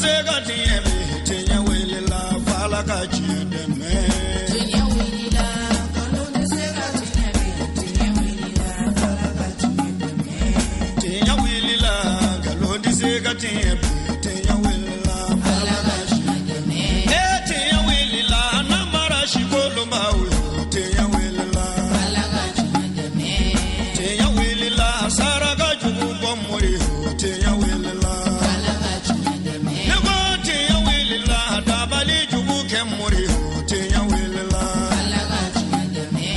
se ka tiɲɛ bi, tiɲɛ wulila f'Ala ka tiɲɛ dɛmɛ. Tiɲɛ wulila, nkalon tɛ se ka tiɲɛ bi, tiɲɛ wulila f'Ala ka tiɲɛ dɛmɛ. Tiɲɛ wulila, nkalon tɛ se ka tiɲɛ bi, tiɲɛ wulila f'Ala ka tiɲɛ dɛmɛ. E tiɲɛ wulila, namara sikolonbaw yo, tiɲɛ wulila. Ala ka tiɲɛ dɛmɛ. Tiɲɛ wulila, saraka jugu bɔ mori yo, tiɲɛ wulila. Ala ka tiɲɛ dɛmɛ. Ne ko tiɲɛ wulila, dabali jugu kɛ mori yo, tiɲɛ wulila. Ala ka tiɲɛ dɛmɛ.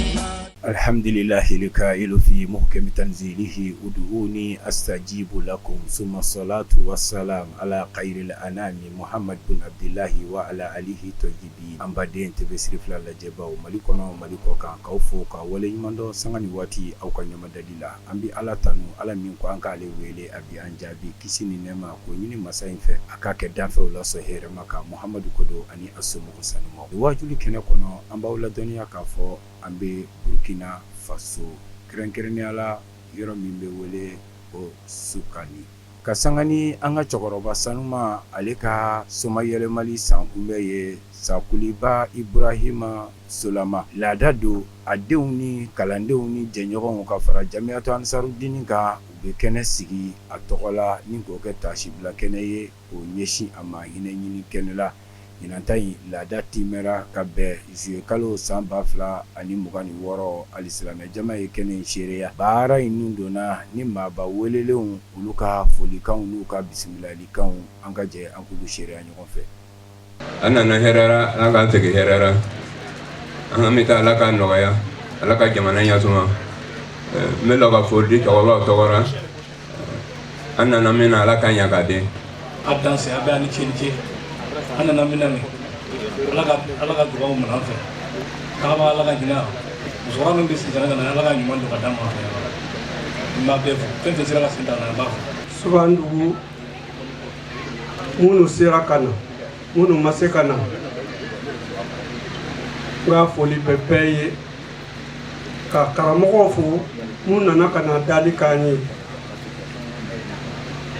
الحمد لله القائل في محكم تنزيله ادعوني أستجب لكم ثم الصلاة والسلام على خير الأنام محمد بن عبد الله وعلى آله الطيبين. An baden TV siri fila lajɛbaw, Mali kɔnɔ, Mali kɔ kan, k'aw fo ka waleɲuman dɔn sanga ni waati aw ka ɲɛmadali la. An bɛ Ala tanu, Ala min ko an k'ale wele, a bi an jaabi. Kisi ni nɛɛma k'o ɲini masa in fɛ, a k'a kɛ danfɛnw la sɔn hɛrɛma kan, Muhamadu kodo ani a somɔgɔ sanumaw. Waajuli kɛnɛ kɔnɔ, an b'aw ladɔnniya k'a fɔ an bɛ Burukina Faso, kɛrɛnkɛrɛnnenya la yɔrɔ min bɛ wele ko Sukani, ka sanga ni an ka cɛkɔrɔba sanuma, ale ka somayɛlɛmali san kunbɛ ye, Sakuliba Iburahima Solama. Laada don, a denw ni kalandenw ni jɛɲɔgɔnw ka fara Jamiyatu Ansarudini kan, u bɛ kɛnɛ sigi a tɔgɔ la ni k'o kɛ tasibila kɛnɛ ye k'o ɲɛsin a ma, hinɛ ɲini kɛnɛ la. Ɲinanta in laada timɛra ka bɛn zuye kalo san 2026. Alisilamɛ jama ye kɛnɛ in seereya. Baara in nun donna ni maaba welelenw, olu ka folikanw n'u ka bisimilalikanw. An ka jɛ an k'olu seereya ɲɔgɔn fɛ. An nana hɛrɛ la, Ala k'an segin hɛrɛ la. An hami ta, Ala k'a nɔgɔya, Ala ka jamana ɲɛsuma. N bɛ lɔ ka foli di cɛkɔrɔbaw tɔgɔ la. An nana min na, Ala ka ɲa k'a den. A danse, a bɛ ani ce ni ce. An nana min na nin, Ala ka dugawu minɛ an fɛ. Tagaba, Ala ka hinɛ musokɔrɔba min bɛ sigi ka na, Ala ka ɲuman don ka d'an ma. N b'a bɛɛ fo, fɛn fɛn sera ka sen ta na, n b'a fo. Subandugu minnu sera ka na, minnu ma se ka na, n ka foli bɛ bɛɛ ye, ka karamɔgɔw fo mun nana ka na dali k'an ye.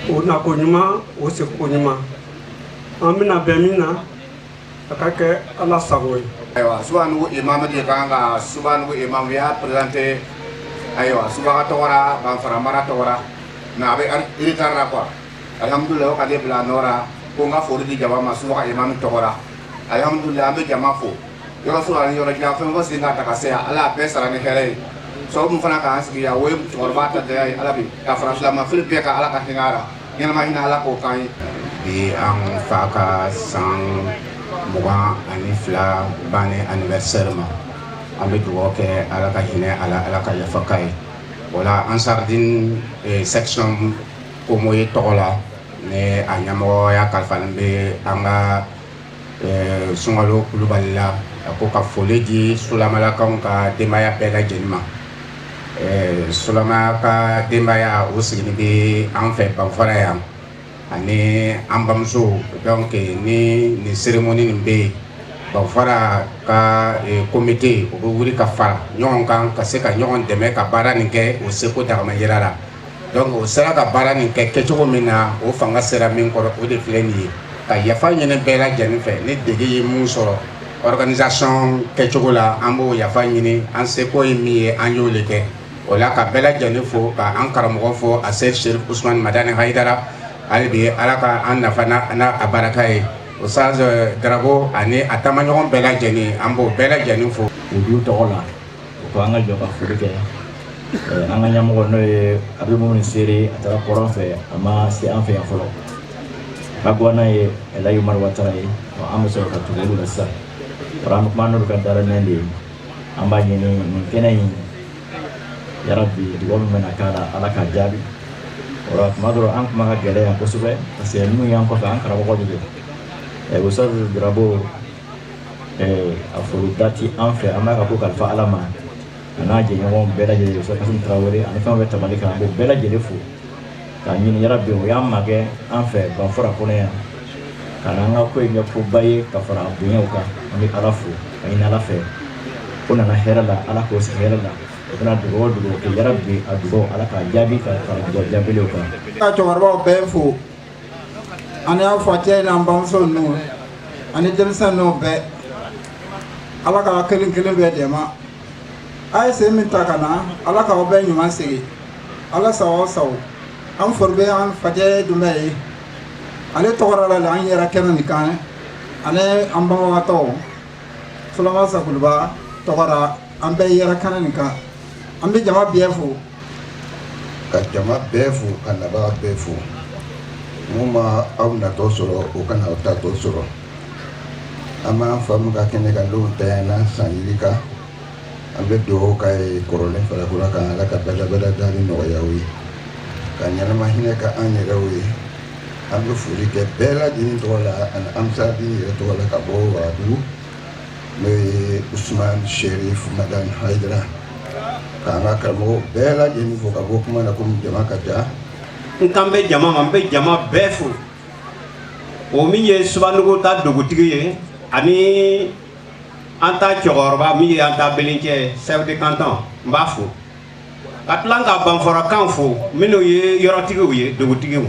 O nako ɲuman, o segiko ɲuman, an bɛna bɛn min na, a ka kɛ Ala sago ye. Ayiwa, Subanugu imam de kan ka Subanugu imam y'a présenté. Ayiwa, Subaga tɔgɔ la, Banfara mara tɔgɔ la, mais a bɛ retard la quoi. Alhamdulilah, o ka ne bila nɔ la ko n ka foli di jama ma Subaga imam tɔgɔ la. Alhamdulilah, an bɛ jama fo yɔrɔ sɔrɔ ani yɔrɔ jan, fɛn fɛn sen ka ta ka se yan, Ala y'a bɛɛ sara ni hɛrɛ ye. Sababu min fana k'an sigi yan, o ye cɛkɔrɔba ta daya ye. Ala bi ka fara silamɛfili bɛɛ kan, Ala ka hinɛ a la, ɲɛnama hinɛ, Ala k'o k'an ye. Bi an fa ka san 22 bannen anniversaire ma, an bɛ dugawu kɛ, Ala ka hinɛ a la, Ala ka yafa k'a ye. O la, Ansardine section Komoye tɔgɔ la, ni a ɲɛmɔgɔya kalifalen bɛ an ka Sunkalo Kulubali la, a ko ka foli di Sulamalakaw ka denbaya bɛɛ lajɛlen ma. Sulama ka denbaya, o sigilen bɛ an fɛ Banfara yan ani an bamuso. Donc ni nin cérémonie nin bɛ yen, Banfara ka comité, o bɛ wuli ka fara ɲɔgɔn kan ka se ka ɲɔgɔn dɛmɛ ka baara nin kɛ o seko dagamayira la. Donc o sera ka baara nin kɛ kɛcogo min na, o fanga sera min kɔrɔ, o de filɛ nin ye. Ka yafa ɲini bɛɛ lajɛlen fɛ ni dege ye mun sɔrɔ organisation kɛcogo la, an b'o yafa ɲini. An seko ye min ye, an y'o de kɛ. O la, ka bɛɛ lajɛlen fo, ka an karamɔgɔ fo, a Seyid Sherif Usman Madani Hayidara. Hali bi, Ala ka an nafa n'a a baraka ye. Ustaz Darabo ani a taamaɲɔgɔn bɛɛ lajɛlen, an b'o bɛɛ lajɛlen fo. Olu tɔgɔ la, o ko an ka jɔ ka foli kɛ an ka ɲɛmɔgɔ, n'o ye Abdul Sere. A taara kɔrɔn fɛ, a ma se an fɛ yan fɔlɔ. Ka n'a ye Elayi Umaru Watara ye. An bɛ sɔrɔ ka tugu olu la sisan. O an bɛ kuma n'olu ka daminɛ de ye. An b'a ɲini nin kɛnɛ in, yarabi, dugawu min bɛna k'a la, Ala k'a jaabi. O la, tuma dɔrɔn an kuma ka gɛlɛn yan kosɛbɛ, parce que minnu y'an kɔfɛ, an karamɔgɔ de don. Ustaz Darabo, a foli da ti an fɛ, an b'a ka ko kalifa Ala ma, a n'a jɛɲɔgɔn bɛɛ lajɛlen, Ustaz Kasim Tarawele ani fɛn bɛɛ tabali kan. An b'o bɛɛ lajɛlen fo k'a ɲini, yarabi, o y'an makɛ an fɛ Banfara kɔnɔ yan, ka na an ka ko in kɛ koba ye ka fara a bonyaw kan. An bɛ Ala fo ka ɲini Ala fɛ ko nana hɛrɛ la, Ala k'o sigi hɛrɛ la. O bɛna dugawu o dugawu kɛ, yarabi, a dugawu, Ala k'a jaabi ka fara dugawu jaabilenw kan. Ka cɛkɔrɔbaw bɛɛ fo. Ani an facɛ n'an bamuso ninnu ani denmisɛn ninnu bɛɛ, Ala ka kelen kelen bɛɛ dɛmɛ. A ye sen min ta ka na, Ala k'aw bɛɛ ɲuman segin. Ala sago aw sago. An fori bɛ an facɛ Dunbiya ye, ale tɔgɔ la an yɛrɛ kɛnɛ nin kan, ani an banbagatɔw Sulama Sakuluba tɔgɔ la, an bɛɛ yɛrɛ kɛnɛ nin kan. An bɛ jama bɛɛ fo. Ka jama bɛɛ fo, ka nabaga bɛɛ fo. Mun ma aw natɔ sɔrɔ, o kana aw tatɔ sɔrɔ. An b'an fa min ka kɛnɛ kan n'o tanyana san yirika, an bɛ dugawu k'a ye kɔrɔlen farakura kan, Ala ka badabada dali nɔgɔya o ye, ka ɲɛnama hinɛ ka an yɛrɛw ye. An bɛ foli kɛ bɛɛ lajɛlen tɔgɔ la ani Ansarudin yɛrɛ tɔgɔ la ka bɔ Wagadugu, n'o ye Usman Sherif Madani Hayidara, k'an ka karamɔgɔw bɛɛ lajɛlen fo ka bɔ kuma na komi jama ka ca. N kan bɛ jama ma, n bɛ jama bɛɛ fo, o min ye Subanugu ta dugutigi ye, ani an ta cɛkɔrɔba min ye an ta belencɛ, chef de canton, n b'a fo, ka tila ka Banfɔrakaw fo, minnu ye yɔrɔtigiw ye, dugutigiw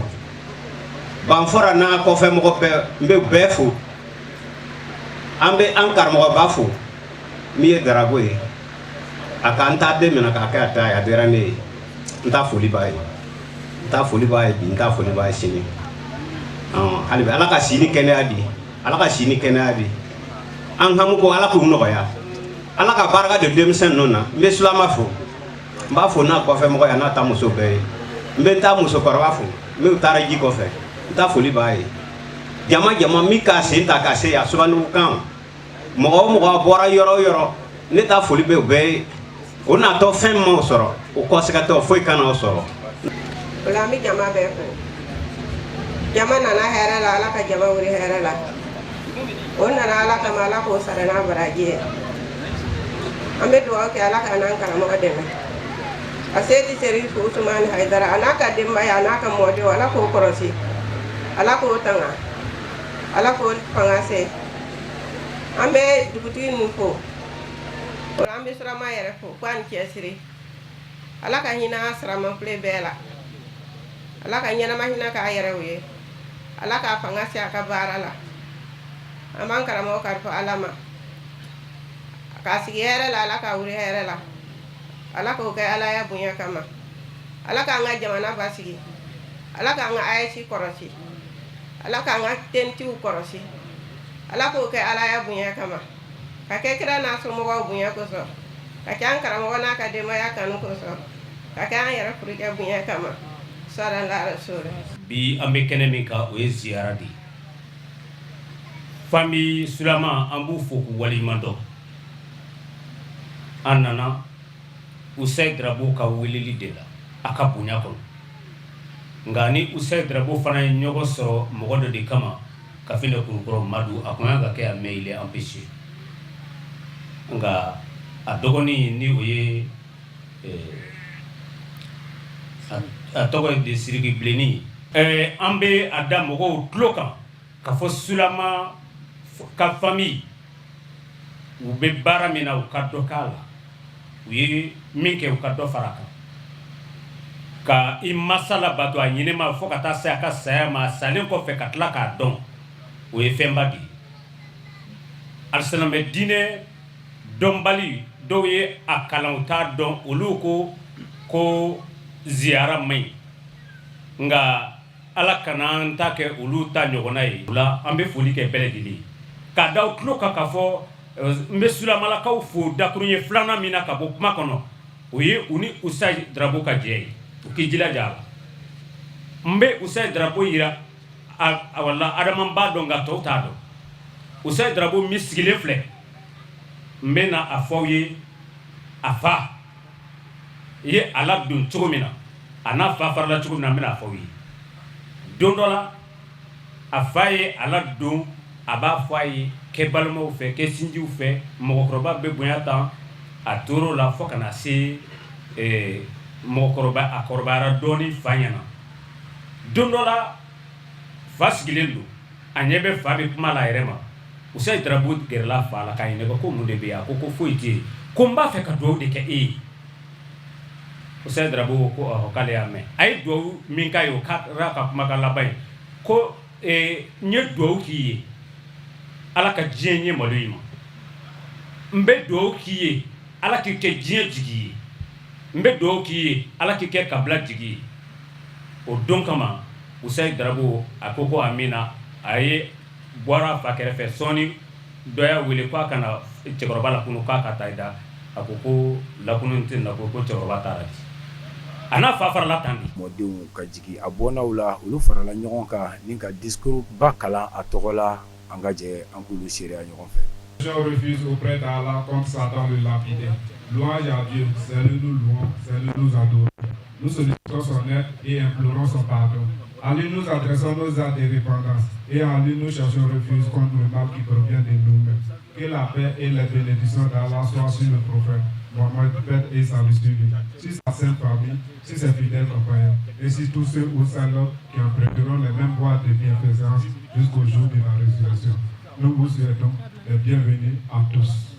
Banfɔra n'a kɔfɛ mɔgɔ bɛɛ, n bɛ bɛɛ fo. An bɛ an karamɔgɔba fo min ye Darabo ye, a ka n ta den minɛ k'a kɛ a ta ye, a diyara ne ye. N ta foli b'a ye, n ta foli b'a ye bi, n ta foli b'a ye sini. Hali bi, Ala ka si ni kɛnɛya di, Ala ka si ni kɛnɛya di. An hamu ko, Ala k'u nɔgɔya, Ala ka barika don denmisɛn ninnu na. N bɛ Sulama fo, n b'a fo n'a kɔfɛ mɔgɔ ye, n'a ta muso bɛɛ ye. N bɛ n ta musokɔrɔba fo min taara ji kɔfɛ, n ta foli b'a ye. Jama jama min k'a sen ta ka se yan Subanugu kan, mɔgɔ o mɔgɔ bɔra yɔrɔ o yɔrɔ, ne ta foli bɛ o bɛɛ ye. O natɔ fɛn m'o sɔrɔ, o kɔsɛgɛtɔ foyi kana o sɔrɔ. O la, an bɛ jama bɛɛ fo. Jama nana hɛrɛ la, Ala ka jama wuli hɛrɛ la. O nana Ala kama, Ala k'o sara n'a baraji ye. An bɛ dugawu kɛ, Ala ka n'an karamɔgɔ dɛmɛ, a Seyidi Serifu Usumani Hayidara, a n'a ka denbaya, a n'a ka mɔdenw, Ala k'o kɔrɔsi, Ala k'o tanga, Ala k'o fanga se. An bɛ dugutigi ninnu fo. O la, an bɛ Surama yɛrɛ fo ko a ni cɛsiri. Ala ka hinɛ Siramafilen bɛɛ la, Ala ka ɲɛnama hinɛ k'a yɛrɛw ye, Ala k'a fanga se a ka baara la. An b'an karamɔgɔ kalifa Ala ma k'a sigi hɛrɛ la, Ala k'a wuli hɛrɛ la, Ala k'o kɛ Ala ya bonya kama. Ala k'an ka jamana basigi, Ala k'an ka AES kɔrɔsi, Ala k'an ka tentiw kɔrɔsi, Ala k'o kɛ Ala ya bonya kama, ka kɛ kira n'a somɔgɔw bonya kosɔn, ka kɛ an karamɔgɔ n'a ka denbaya kanu kosɔn, ka kɛ an yɛrɛ furukɛ bonya kama, salala rasuli. Bi an bɛ kɛnɛ min kan, o ye ziyara de ye. Famille Sulama, an b'u fo k'u waleɲuman dɔn. An nana Usayi Darabo ka weleli de la a ka bonya kɔnɔ, nka ni Usayi Darabo fana ye ɲɔgɔn sɔrɔ mɔgɔ dɔ de kama, Kafine Kulukɔrɔ Madu, a kun kan ka kɛ yan mais il est empêché. Nka a dɔgɔnin, ni o ye a tɔgɔ ye de Siriki Bilenni, an bɛ a da mɔgɔw tulo kan ka fɔ Sulama ka famille, u bɛ baara min na, u ka dɔ k'a la. U ye min kɛ, u ka dɔ fara a kan, ka i masa labato a ɲinɛma fo ka taa se a ka saya ma. A salen kɔfɛ ka tila k'a dɔn, o ye fɛnba de ye. Alisilamɛ diinɛ dɔnbali dɔw ye a kalan, u t'a dɔn, olu ko ko ziyara man ɲi. Nka Ala kana an ta kɛ olu ta ɲɔgɔnna ye. O la, an bɛ foli kɛ bɛɛ lajɛlen ye k'a da aw tulo kan k'a fɔ n bɛ Sulamalakaw fo dakurunɲɛ filanan min na ka bɔ kuma kɔnɔ, o ye u ni Usayi Darabo ka jɛ ye, u k'i jilaja a la. N bɛ Usayi Darabo jira a wala Adama b'a dɔn, nka tɔw t'a dɔn. Usayi Darabo min sigilen filɛ, n bɛ na a fɔ aw ye a fa ye a ladon cogo min na, a n'a fa farala cogo min na, n bɛna a fɔ aw ye. Don dɔ la, a fa ye a ladon, a b'a fɔ a ye kɛ balimaw fɛ, kɛ sinjiw fɛ, mɔgɔkɔrɔba bɛ bonya tan. A tor'o la fo ka na se mɔgɔkɔrɔba, a kɔrɔbayara dɔɔnin fa ɲɛna. Don dɔ la, fa sigilen don, a ɲɛ bɛ fa bɛ kuma la a yɛrɛ ma. Usayi Darabo gɛrɛla fa la k'a ɲininka ko mun de bɛ yen. A ko ko foyi tɛ yen, ko n b'a fɛ ka dugawu de kɛ e ye. Usayi Darabo ko ɔhɔ, k'ale y'a mɛn. A ye dugawu min k'a ye, o kɛra ka kumakan laban ye ko N ye dugawu k'i ye, Ala ka diɲɛ ɲɛ malo i ma. N bɛ dugawu k'i ye, Ala k'i kɛ diɲɛ jigi ye. N bɛ dugawu k'i ye, Ala k'i kɛ kabila jigi ye. O don kama, Usayi Darabo a ko ko amina. A ye bɔra fa kɛrɛfɛ sɔɔni, dɔ y'a wele k'a ka na cɛkɔrɔba lakunu, k'a ka taa i da. A ko ko lakunu tɛ na, ko cɛkɔrɔba taara di, a n'a fa farala tan di. Mɔdenw ka jigin a bɔnnaw la, olu farala ɲɔgɔn kan ni ka discours ba kalan a tɔgɔ la. An ka jɛ an k'olu seereya ɲɔgɔn fɛ. Je refuse auprès d'Allah contre Satan le lapidaire. Louange à Dieu, c'est lui nous louons, c'est lui nous adorons. Nous sollicitons son aide et implorons son pardon. À lui nous adressons nos actes de repentance et en lui nous cherchons refuge contre le mal qui provient de nous-mêmes. Que la paix et les bénédictions d'Allah soient sur le prophète Mohammed, paix et salut sur lui, sur sa sainte famille, sur ses fidèles compagnons et sur tous ceux ou celles qui emprunteront les mêmes voies de bienfaisance jusqu'au jour de la résurrection. Nous vous souhaitons les bienvenus à tous.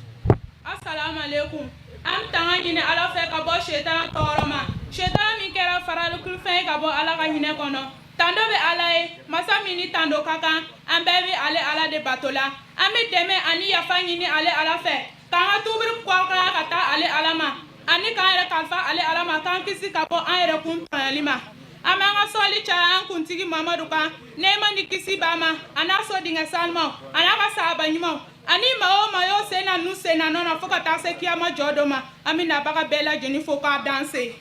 Assalamu alaikum. An bɛ tanga ɲini Ala fɛ ka bɔ setana tɔɔrɔ ma, setana min kɛra faralikilifɛn ye ka bɔ Ala ka hinɛ kɔnɔ. Tando bɛ Ala ye, masa min ni tando ka kan. An bɛɛ bɛ ale Ala de bato la. An bɛ dɛmɛ ani yafa ɲini ale Ala fɛ, k'an ka tubiri kɔkɔrɔ ka taa ale Ala ma, ani k'an yɛrɛ kalifa ale Ala ma, k'an kisi ka bɔ an yɛrɛ kun tɔɲɔli ma. An b'an ka sɔli caya an kuntigi Mamadu kan, nɛɛma ni kisi b'a ma, a n'a so dingɛ sanumaw, a n'a ka sahaba ɲumanw, ani maa o maa y'o sen na n'u sen na nɔ na fo ka taa se kiyama jɔ dɔ ma. An bɛ nabaga bɛɛ lajɛlen fo k'a danse.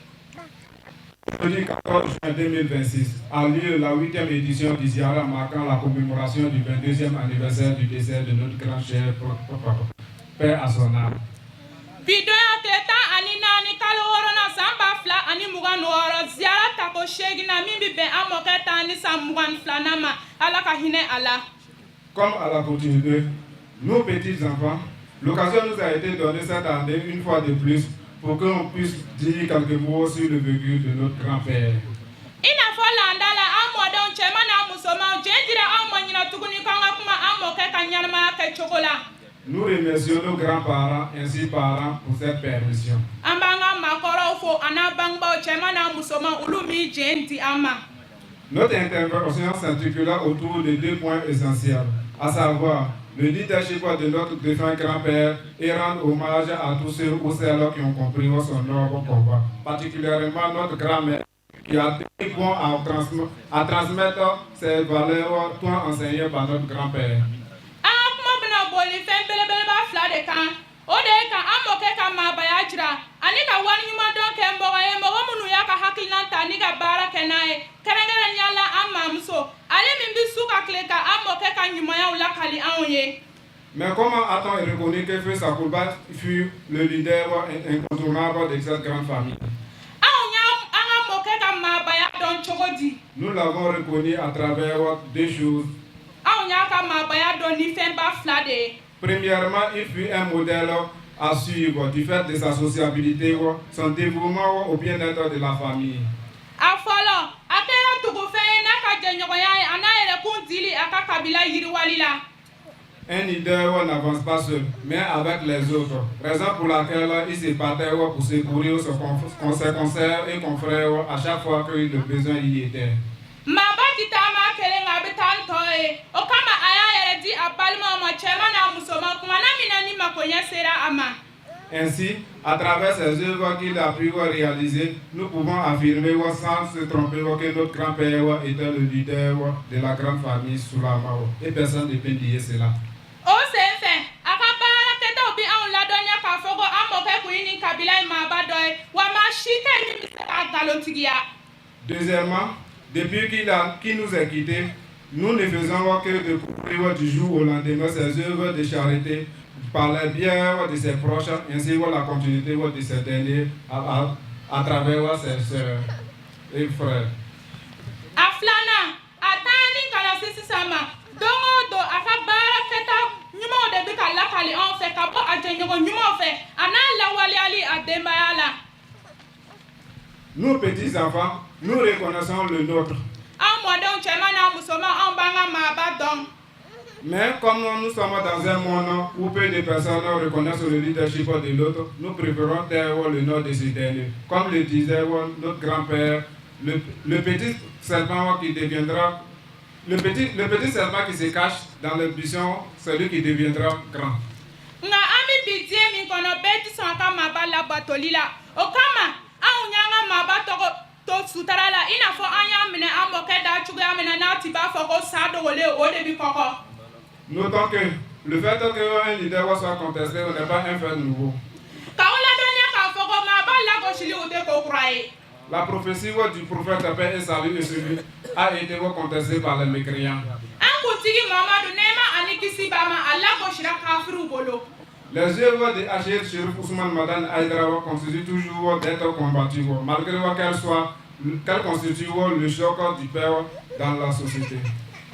Jeudi 14 juin 2026 a lieu la huitième édition du Ziara marquant la commémoration du 22e anniversaire du décès de notre grand cher papa. Paix à son âme. Bi don tile 14 kalo 6nan san 2026, ziyara tako 8nan, min bɛ bɛn an mɔkɛ tan ni san 22nan ma. Ala ka hinɛ a la. Comme à l'accoutumée, nous petits-enfants, l'occasion nous a été donnée cette année une fois de plus pour qu'on puisse dire quelques mots sur le vécu de notre grand-père. I n'a fɔ laada la, an mɔdenw cɛman n'a musomanw, jɛn dira anw ma ɲinan tuguni k'an ka kuma an mɔkɛ ka ɲɛnamaya kɛ cogo la. Nous remercions nos grands-parents ainsi parents pour cette permission. An b'an ka maakɔrɔw fo, a n'an bangebaaw cɛman n'a musoman, olu min jɛn di an ma. Notre intervention s'articula autour de deux points essentiels, à savoir le leadership de notre défunt grand-père et rendre hommage à tous ceux ou celles qui ont compris son noble combat, particulièrement notre grand-mère qui a tenu bon à transmettre ses valeurs tant enseignées par notre grand-père. An ka kuma bɛna boli fɛn belebeleba fila de kan. O de ye ka an mɔkɛ ka maabaya jira, ani ka waleɲumandɔn kɛ mɔgɔ ye, mɔgɔ minnu y'a ka hakilina ta ni ka baara kɛ n'a ye, kɛrɛnkɛrɛnnenya la an mamuso, ale min bɛ su ka tile ka an mɔkɛ ka ɲumanyaw lakali anw ye. Mais comment a-t-on reconnu que Feu Sakoulba fut le leader incontournable de cette grande famille? Anw y'a an ka mɔkɛ ka maabaya dɔn cogo di? Nous l'avons reconnu à travers deux choses. Anw y'a ka maabaya dɔn ni fɛnba fila de ye. Premièrement, il fut un modèle à suivre du fait de sa sociabilité, son dévouement au bien-être de la famille. A fɔlɔ, a kɛra tugufɛn ye n'a ka jɛɲɔgɔnya ye, a n'a yɛrɛkun dili a ka kabila yiriwali la. Un leader n'avance pas seul, mais avec les autres. Raison pour laquelle il se battait pour secourir ses consoeurs et confrères à chaque fois que le besoin y était. Maaba ti taama kelen kan, a bɛ taa ni tɔ ye. O kama a y'a yɛrɛ di a balimaw ma, cɛman n'a musoman, kumana min na ni makoɲɛ sera a ma. Ainsi, à travers ces œuvres qu'il a pu réaliser, nous pouvons affirmer sans se tromper que notre grand-père était le leader de la grande famille Soulama et personne ne peut nier cela. O sen fɛ, a ka baarakɛtaw bi anw ladɔnniya k'a fɔ ko an mɔkɛ kun ye nin kabila in maaba dɔ ye, wa maa si tɛ min bɛ se k'a nkalontigiya. Deuxièmement, depuis qu'il nous a quittés, nous ne faisons que découvrir du jour au lendemain ses œuvres de charité par les biais de ses proches, ainsi que la continuité de ces derniers à travers ses sœurs et frères. A filanan, a taani ka na se sisan ma, don o don a ka baarakɛta ɲumanw de bɛ ka lakali anw fɛ ka bɔ a jɛɲɔgɔn ɲumanw fɛ, a n'a lawaleyali a denbaya la. Nous, petits-enfants, nous reconnaissons le nôtre. An mɔdenw cɛman n'a musoman, anw b'an ka maaba dɔn. Mais comme nous sommes dans un monde où peu de personnes reconnaissent le leadership de l'autre, nous préférons taire le nom de ce dernier. Comme le disait notre grand-père, le petit serpent qui deviendra Le petit serpent qui se cache dans le buisson, c'est lui qui deviendra grand. Nka an bɛ bi diɲɛ min kɔnɔ, bɛɛ tɛ sɔn a ka maaba labatoli la. O kama anw y'an ka maaba tɔgɔ to sutara la, i n'a fɔ an y'a minɛ an mɔkɛ da cogoya min na, n'a ti b'a fɔ ko sa dogolen, o de bi kɔkɔ. Notons que le fait qu'un leader soit contesté n'est pas un fait nouveau. K'aw ladɔnniya k'a fɔ ko maaba lagosili, o tɛ ko kura ye. La prophétie du prophète, paix et salut sur lui, a été contestée par les mécréants. An kuntigi Mamadu, nɛɛma ani kisi b'a ma, a lagosira kafiriw bolo. Les œuvres de Achille Chérif Ousmane Madani Haïdara constituent toujours d'être combattues, malgré qu'elle constitue le choc du père dans la société.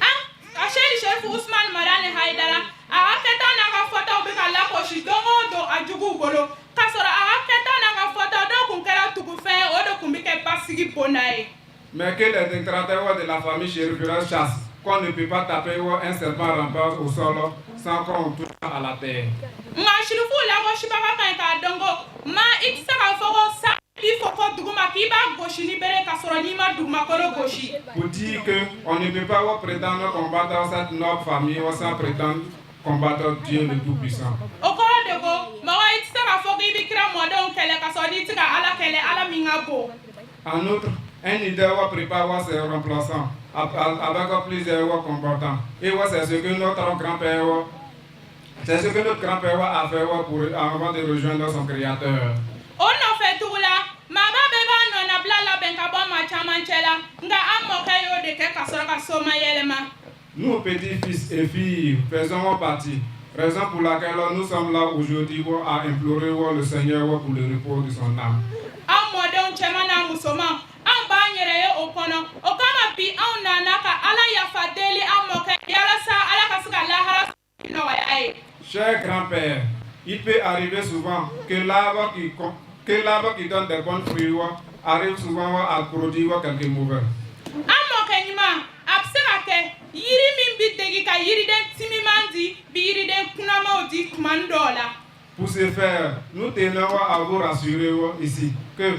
An Aseri Serifu Usman Madani Haidara, a ka kɛta n'a ka fɔtaw bɛ ka lagosi don o don a juguw bolo, k'a sɔrɔ a ka kɛta n'a ka fɔtaw dɔw kun kɛra tugufɛn ye, o de kun bɛ kɛ basigi bonda ye. Mais que les détracteurs de la famille Chérif sachent qu'on ne peut pas taper un serpent rampant au sol sans qu'on touche à la terre. Nka sirifu lagosibaga ka ɲi k'a dɔn ko maa i tɛ se k'a fɔ ko sa b'i fɔ fɔ duguma k'i b'a gosi ni bere, k'a sɔrɔ n'i ma dugumakolo gosi. Pour dire qu'on ne peut pas prétendre combattre cette noble famille sans prétendre combattre Dieu le Tout-Puissant. O kɔrɔ de ko mɔgɔ i tɛ se k'a fɔ k'i bɛ kira mɔdenw kɛlɛ k'a sɔrɔ n'i tɛ ka Ala kɛlɛ, Ala min ka bon. En outre, un leader prépare ses remplaçants avec plusieurs combattants. Et c'est ce que notre grand-père a fait avant de rejoindre son créateur. O nɔfɛ tugu la, maaba bɛɛ b'a nɔnabila labɛn ka bɔ maa caman cɛ la, nka an mɔkɛ y'o de kɛ ka sɔrɔ ka soma yɛlɛma. Nous, petits-fils et filles, faisons partie. Raison pour laquelle nous sommes là aujourd'hui à implorer le Seigneur pour le repos de son âme. An mɔdenw cɛman n'a musoman, an b'an yɛrɛ ye o kɔnɔ. O kama bi anw nana ka Ala yafa deli an mɔkɛ yalasa Ala ka se ka lahara nɔgɔya ye. Cher grand-père, il peut arriver souvent que l'arbre qui donne des bons fruits arrive souvent à produire quelques mauvais. An mɔkɛ ɲuman, a bɛ se ka kɛ yiri min bi degi ka yiriden timiman di bi yiriden kunamaw di tuma dɔw la. Pour ce faire, nous tenons à vous rassurer ici que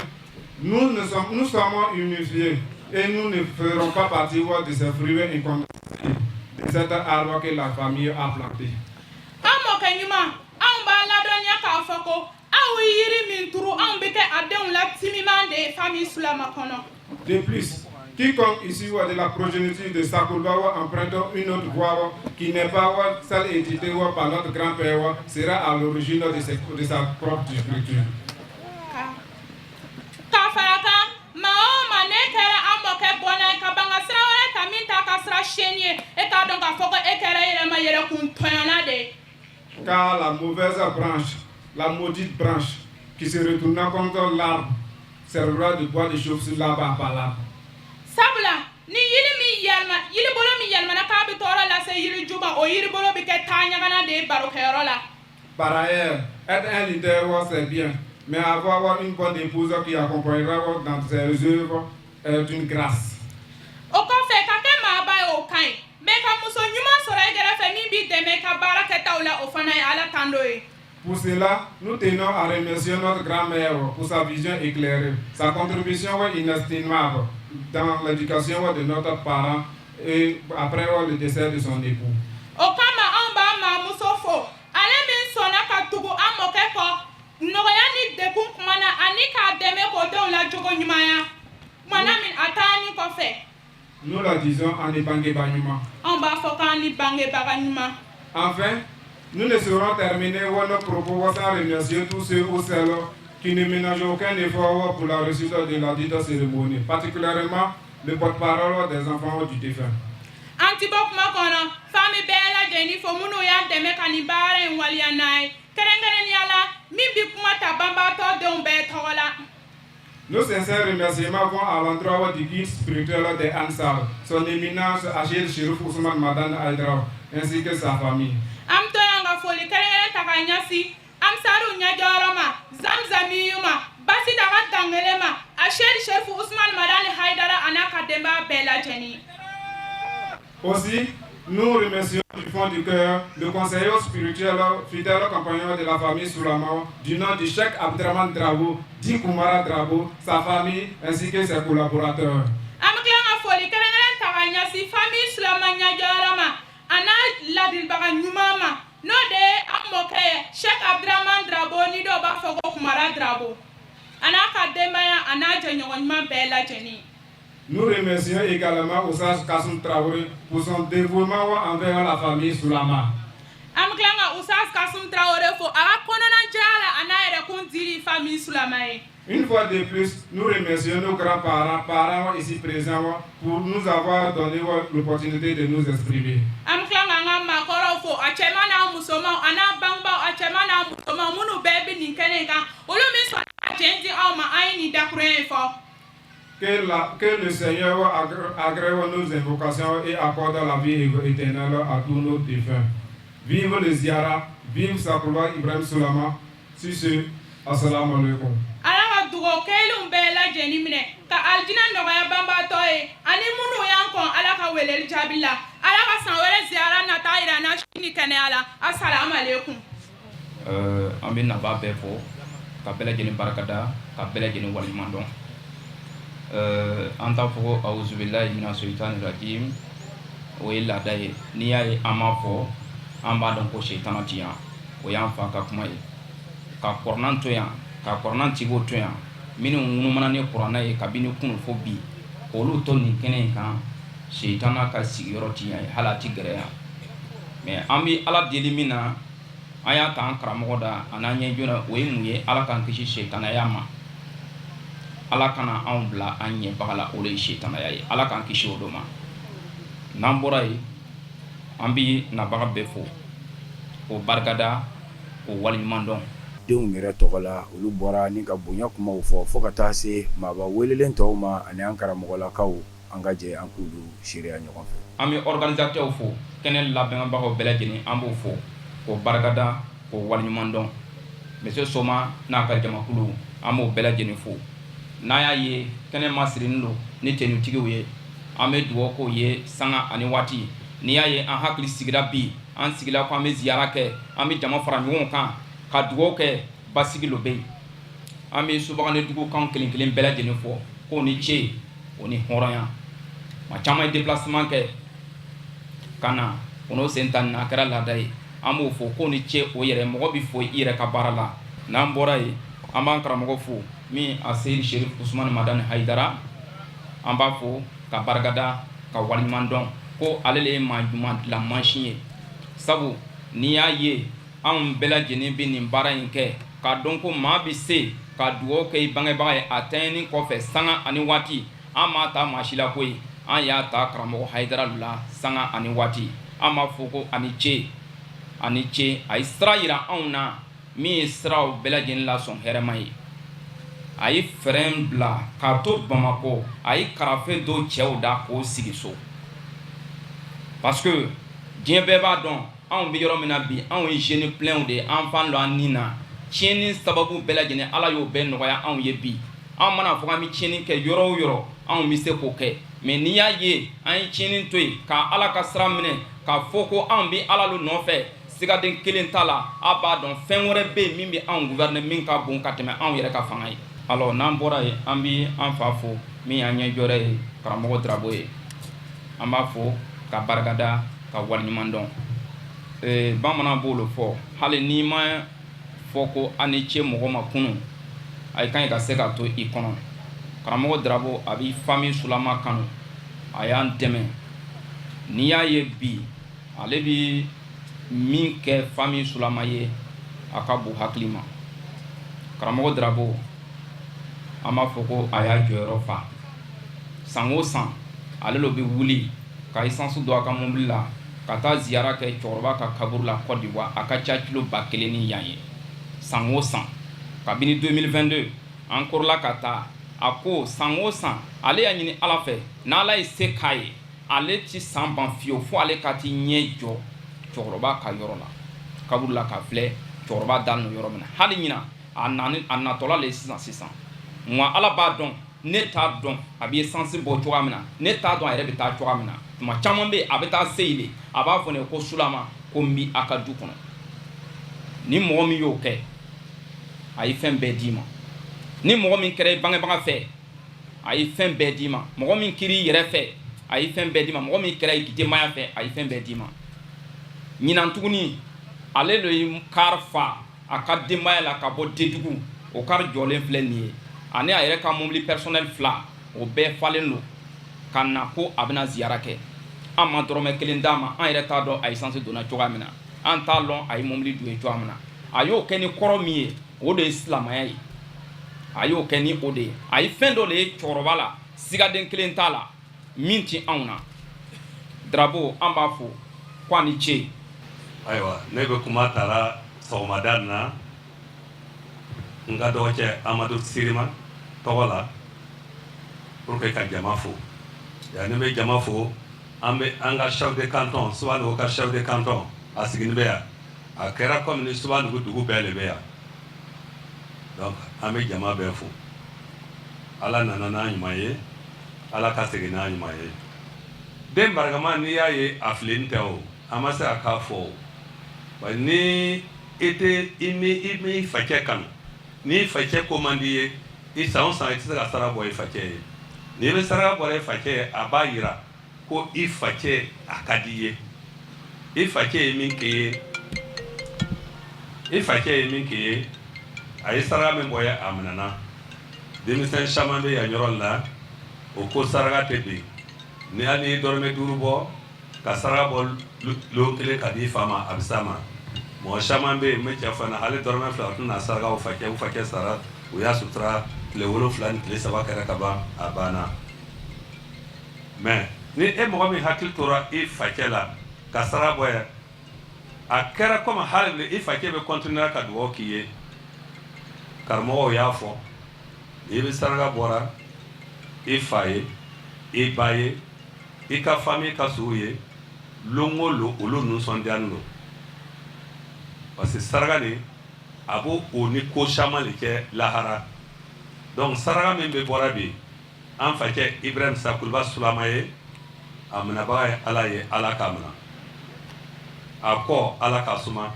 nous, ne sommes, nous sommes unifiés et nous ne ferons pas partie de ces fruits incontestés de cet arbre que la famille a planté. An mɔkɛ ɲuman, anw b'a ladɔnniya k'a fɔ ko aw ye yiri min turu, anw bɛ kɛ a denw la timiman de ye famille sulama kɔnɔ. De plus, quiconque ici de la progéniture de Sakoulba emprunte une autre voie qui n'est pas celle éditée par notre grand-père sera à l'origine de sa propre destruction. Ka fara kan, maa o maa ne kɛra an mɔkɛ bɔnna ye ka ban ka sira wɛrɛ ta min t'a ka sira siyɛnni ye, e k'a dɔn k'a fɔ ko e kɛra yɛrɛma yɛrɛkun tɔɲɔna de ye. Car la mauvaise branche, la maudite branche qui se retourna contre l'arbre, servira de bois de chauffe sur l'arbre à palabre. Sabula ni yiri min yɛlɛma, yiribolo min yɛlɛmana k'a bɛ tɔɔrɔ lase yiriju ma, o yiribolo bɛ kɛ taaɲagana de ye barokɛyɔrɔ la. Par ailleurs, être un leader, c'est bien, mais avoir une bonne épouse qui accompagnera dans ses œuvres est une grâce. O kɔfɛ, ka kɛ maaba ye, o ka ɲi, mɛ ka muso ɲuman sɔrɔ i kɛrɛfɛ min b'i dɛmɛ ka baara kɛtaw la, o fana ye Ala tando ye. Pour cela, nous tenons à remercier notre grand-mère pour sa vision éclairée, sa contribution inestimable dans l'éducation de notre parent et après le décès de son époux. O kama anw b'an maamuso fo, ale min sɔnna ka tugu an mɔkɛ kɔ nɔgɔya ni dekun kuma na, ani k'a dɛmɛ k'o denw lajogo ɲumanya kumana min a taani kɔfɛ. Nous la disons a ni bangebaga ɲuman. Anw b'a fɔ k'an ni bangebaga ɲuman. Enfin, nous ne saurons terminer nos propos sans remercier tous ceux ou celles qui ne ménagent aucun effort pour la réussite de la dite cérémonie, particulièrement le porte-parole des enfants du défunt. An ti bɔ kuma kɔnɔ f'an bɛ bɛɛ lajɛlen fo minnu y'an dɛmɛ ka nin baara in waleya n'an ye, kɛrɛnkɛrɛnnenya la min bi kuma ta banbaatɔ denw bɛɛ tɔgɔ la. Nos sincères remerciements vont à l'endroit du guide spirituel des Ansar, son éminence Achille Chérif Ousmane Madani Haïdara, ainsi que sa famille. An bɛ to yan ka foli kɛrɛnkɛrɛn ta ka ɲɛsin Ansaru ɲɛjɔyɔrɔ ma, Zamzamiyu ma, Basida ka dangele ma, Asheri Sherifu Usman Madani Haidara a n'a ka denbaya bɛɛ lajɛlen. Aussi, nous remercions du fond du cœur le conseiller spirituel, fidèle compagnon de la famille Soulama, du nom du Cheikh Abdraman Drabo, dit Koumara Drabo, sa famille ainsi que ses collaborateurs. An bɛ tila ka foli kɛrɛnkɛrɛn ta ka ɲɛsin ɲɛsin famille Sulama ɲɛjɔyɔrɔ ma, a n'a ladilibaga ɲuman ma, n'o de ye an mɔkɛ ye, Sheikh Abdurahman Drabo, ni dɔw b'a fɔ ko Kumara Drabo, a n'a ka denbaya, a n'a jɛɲɔgɔn ɲuman bɛɛ lajɛlen. Nous remercions également Oustaz Kassoum Traoré pour son dévouement envers la famille Soulama. An bɛ tila ka Oustaz Kassoum Traoré fo a ka kɔnɔnajɛya la, a n'a yɛrɛ kun dili famille Sulama ye. Une fois de plus, nous remercions nos grands-parents, parents ici présents, pour nous avoir donné l'opportunité de nous exprimer. An bɛ tila k'an ka maakɔrɔw fo, a cɛman n'a musomanw, a n'a bangebaaw, a cɛman n'a musomanw, minnu bɛɛ bɛ nin kɛnɛ in kan, olu min sɔnna ka jɛn di anw ma, an ye nin dakurunya in fɔ. Que le Seigneur agrée nos invocations et accorde la vie éternelle à tous nos défunts. Vive le Ziara, vive Sakoula Ibrahim Soulama. Sur ce, Assalamu alaikum. Ala ka dugawu kɛlenw bɛɛ lajɛlen minɛ, ka alijinɛ nɔgɔya banbaatɔ ye, ani minnu y'an kɔn Ala ka weleli jaabi la. Ala ka san wɛrɛ ziyara nata yira an na si ni kɛnɛya la. Asalamu aleykum. An bɛ naba bɛɛ fo, ka bɛɛ lajɛlen barikada, ka bɛɛ lajɛlen waleɲuman dɔn. An t'a fɔ ko awuzubilayi mina soyitani rajim, o ye laada ye. N'i y'a ye an m'a fɔ, an b'a dɔn ko seyitana ti yan. O y'an fa ka kuma ye. Ka kɔrɔnan to yan, ka kɔrɔnan tigiw to yan, minnu ŋunumana ni kuranɛ ye kabini kunu fo bi, k'olu to nin kɛnɛ in kan, seyitana ka sigiyɔrɔ ti yan ye, hali a ti gɛrɛ yan. Mais an bɛ Ala deli min na, an y'a ta an karamɔgɔ da a n'an ɲɛ joona, o ye mun ye? Ala k'an kisi seyitaniya ma. Ala kana anw bila an ɲɛbaga la, o de ye seyitaniya ye. Ala k'an kisi o dɔ ma. N'an bɔra yen, an bɛ nabaga bɛɛ fo, k'o barikada, k'o waleɲuman dɔn. Denw yɛrɛ tɔgɔ la, olu bɔra ni ka bonya kumaw fɔ, fo ka taa se maaba welelen tɔw ma ani an karamɔgɔlakaw. An ka jɛ an k'olu seereya ɲɔgɔn fɛ. An bɛ organisateurs fo, kɛnɛ labɛnbagaw bɛɛ lajɛlen, an b'o fo k'o barikada, k'o waleɲuman dɔn. Monsieur Soma n'a ka jamakulu, an b'o bɛɛ lajɛlen fo. N'a y'a ye kɛnɛ masirinin don ni tenutigiw ye, an bɛ dugawu k'o ye sanga ani waati. N'i y'a ye an hakili sigira bi, an sigila ko an bɛ ziyara kɛ, an bɛ jama fara ɲɔgɔn kan ka dugawu kɛ, basigi lo bɛ yen. An bɛ Subaganedugu kan kelen kelen bɛɛ lajɛlen fo k'o ni ce, o ni hɔrɔnya. Maa caman ye déplacement kɛ ka na o n'o sen ta nin na, a kɛra laada ye. An b'o fo k'o ni ce. O yɛrɛ mɔgɔ bɛ fo i yɛrɛ ka baara la. N'an bɔra yen, an b'an karamɔgɔ fo min a Seyidi Sherif Usumani Madani Hayidara. An b'a fo ka barikada, ka waleɲuman dɔn ko ale le ye maa ɲuman dilan mansin ye. Sabu n'i y'a ye anw bɛɛ lajɛlen bɛ nin baara in kɛ, k'a dɔn ko maa bɛ se ka dugawu kɛ i bangebaga ye a tanyani kɔfɛ sanga ani waati, an m'a ta maa si la koyi, an y'a ta karamɔgɔ Hayidara la sanga ani waati. An b'a fɔ ko ani ce, ani ce. A ye sira yira anw na min ye siraw bɛɛ lajɛlen lasɔn hɛrɛma ye. A ye fɛrɛn bila k'a to Bamakɔ, a ye karafe dɔ cɛw da k'o sigi so, parce que diɲɛ bɛɛ b'a dɔn anw bɛ yɔrɔ min na bi, anw ye jeune plein de ye. An fan don an ni na tiɲɛni sababu bɛɛ lajɛlen, Ala y'o bɛɛ nɔgɔya anw ye bi. Anw mana fɔ k'an bɛ tiɲɛni kɛ yɔrɔ o yɔrɔ, anw bɛ se k'o kɛ. Mais n'i y'a ye an ye tiɲɛni to yen ka Ala ka sira minɛ, k'a fɔ ko anw bɛ Ala lo nɔfɛ, sigaden kelen t'a la, a b'a dɔn fɛn wɛrɛ bɛ yen min bɛ anw gouverner, min ka bon ka tɛmɛ anw yɛrɛ ka fanga ye. Alors n'an bɔra yen, an bɛ an fa fo min y'an ɲɛjɔrɛ ye, karamɔgɔ Drabo ye. An b'a fo ka barikada, ka waleɲuman dɔn. Bamanan b'o fɔ, hali n'i ma fɔ ko a ni ce mɔgɔ ma kunun, a ka ɲi ka se ka to i kɔnɔ. Karamɔgɔ Drabo, a b'i famille Sulama kanu, a y'an dɛmɛ. N'i y'a ye bi ale bɛ min kɛ famille Sulama ye, a ka bon hakili ma. Karamɔgɔ Drabo, an b'a fɔ ko a y'a jɔyɔrɔ fa. San o san, ale lo bɛ wuli ka essence don a ka mobili la ka taa ziyara kɛ cɛkɔrɔba ka kaburu la Côte d'Ivoire. A ka ca kilo 1000 ni yan ye san o san kabini 2022 an kɔrɔla ka taa. A ko san o san ale y'a ɲini Ala fɛ, n'Ala ye se k'a ye, ale ti san ban fiyewu fo ale ka t'i ɲɛ jɔ cɛkɔrɔba ka yɔrɔ la, kaburu la, ka filɛ cɛkɔrɔba dalen don yɔrɔ min na. Hali ɲina a natɔla le sisan sisan. Nka Ala b'a dɔn, ne t'a dɔn a bɛ essence bɔ cogoya min na, ne t'a dɔn a yɛrɛ bɛ taa cogoya min na. Tuma caman bɛ yen, a bɛ taa se yen de, a b'a fɔ ne ko Sulama, ko n bɛ a ka du kɔnɔ. Ni mɔgɔ min y'o kɛ, a ye fɛn bɛɛ d'i ma. Ni mɔgɔ min kɛra i bangebaga fɛ, a ye fɛn bɛɛ d'i ma. Mɔgɔ min kɛra i yɛrɛ fɛ, A ye fɛn bɛɛ d'i ma. Mɔgɔ min kɛra i denbaya fɛ, a ye fɛn bɛɛ d'i ma. Ɲinan tuguni, ale de ye car fa a ka denbaya la ka bɔ Dedugu. O car jɔlen filɛ nin ye, ani a yɛrɛ ka mobili personnel fila, o bɛɛ falen don ka na ko a bɛna ziyara kɛ. An ma dɔrɔmɛ kelen d'a ma. An yɛrɛ t'a dɔn a essence donna cogoya min na, an t'a lɔn a ye mobili don ye cogoya min na. A y'o kɛ ni kɔrɔ min ye, o de ye silamɛya ye. A y'o kɛ ni o de ye. A ye fɛn dɔ de ye cɛkɔrɔba la, sigaden kelen t'a la min tɛ anw na. Darabo, an b'a fo ko a ni ce. Ayiwa, ne bɛ kuma tara sɔgɔmada in na n ka dɔgɔcɛ Amadu Sirima tɔgɔ la pour que ka jama fo. Yanni n bɛ jama fo, an bɛ an ka chef de canton, Subadugu ka chef de canton, a sigilen bɛ yan. A kɛra komi ni Subadugu dugu bɛɛ de bɛ yan. Donc an bɛ jama bɛɛ fo. Ala nana n'a ɲuman ye, Ala ka segin n'a ɲuman ye. Den barikama, n'i y'a ye a filɛni tɛ o, an ma se a k'a fɔ o. Wa ni i tɛ i mi i m'i facɛ kanu, n'i facɛ ko man di ye, i san o san i tɛ se ka sara bɔ i facɛ ye. N'i bɛ saraka bɔra i facɛ ye, a b'a yira ko i facɛ a ka di i ye. I facɛ ye min k'i ye, i facɛ ye min k'i ye, a ye saraka min bɔ ye, a minɛna. Denmisɛn caman bɛ yan yɔrɔ la, o ko saraka tɛ bin. Ni hali n'i ye dɔrɔmɛ 5 bɔ ka saraka bɔ lon kelen ka di i fa ma, a bɛ s'a ma. Mɔgɔ caman bɛ yen, n bɛ cɛ fana, hali dɔrɔmɛ 2 u tɛna saraka u facɛ. U facɛ sara, u y'a sutura, tile 7 ni tile 3 kɛra ka ban, a banna. Mais ni e mɔgɔ min hakili tora i facɛ la ka saraka bɔ yan, a kɛra komi hali i facɛ bɛ continuer ka dugawu k'i ye. Karamɔgɔw y'a fɔ, n'i bɛ saraka bɔra i fa ye, i ba ye, i ka famille ka suw ye, lon o lon olu nisɔndiyalen don, parce que saraka nin a b'o o ni ko caman de kɛ lahara. Donc saraka min bɛ bɔra bi an facɛ Ibrahim Sakuluba Sulama ye, a minɛbaga ye Ala ye, Ala k'a minɛ a kɔ, Ala k'a suma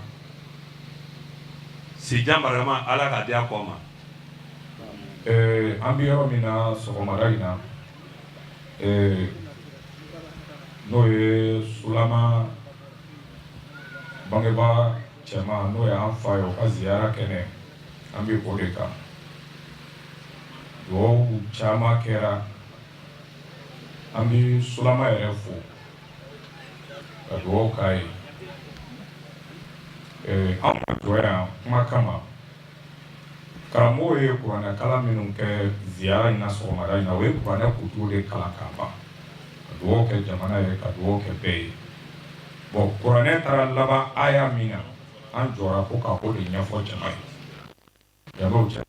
sijan barikama, Ala k'a di a kɔ ma. An bɛ yɔrɔ min na sɔgɔmada in na, n'o ye Sulama bangebaa cɛman, n'o ye an fa ye, o ka ziyara kɛnɛ, an bɛ o de kan. Dugawu caman kɛra. An bɛ Sulama yɛrɛ fo ka dugawu k'a ye. An ma jɔ yan kuma kama. Karamɔgɔw ye kuranɛkalan minnu kɛ ziyara in na sɔgɔmada in na, o ye kuranɛ kutu de kalan ka ban, ka dugawu kɛ jamana ye, ka dugawu kɛ bɛɛ ye. Bon, kuranɛ taara laban aya min na, an jɔra ko ka o de ɲɛfɔ jama ye. Yan'o cɛ,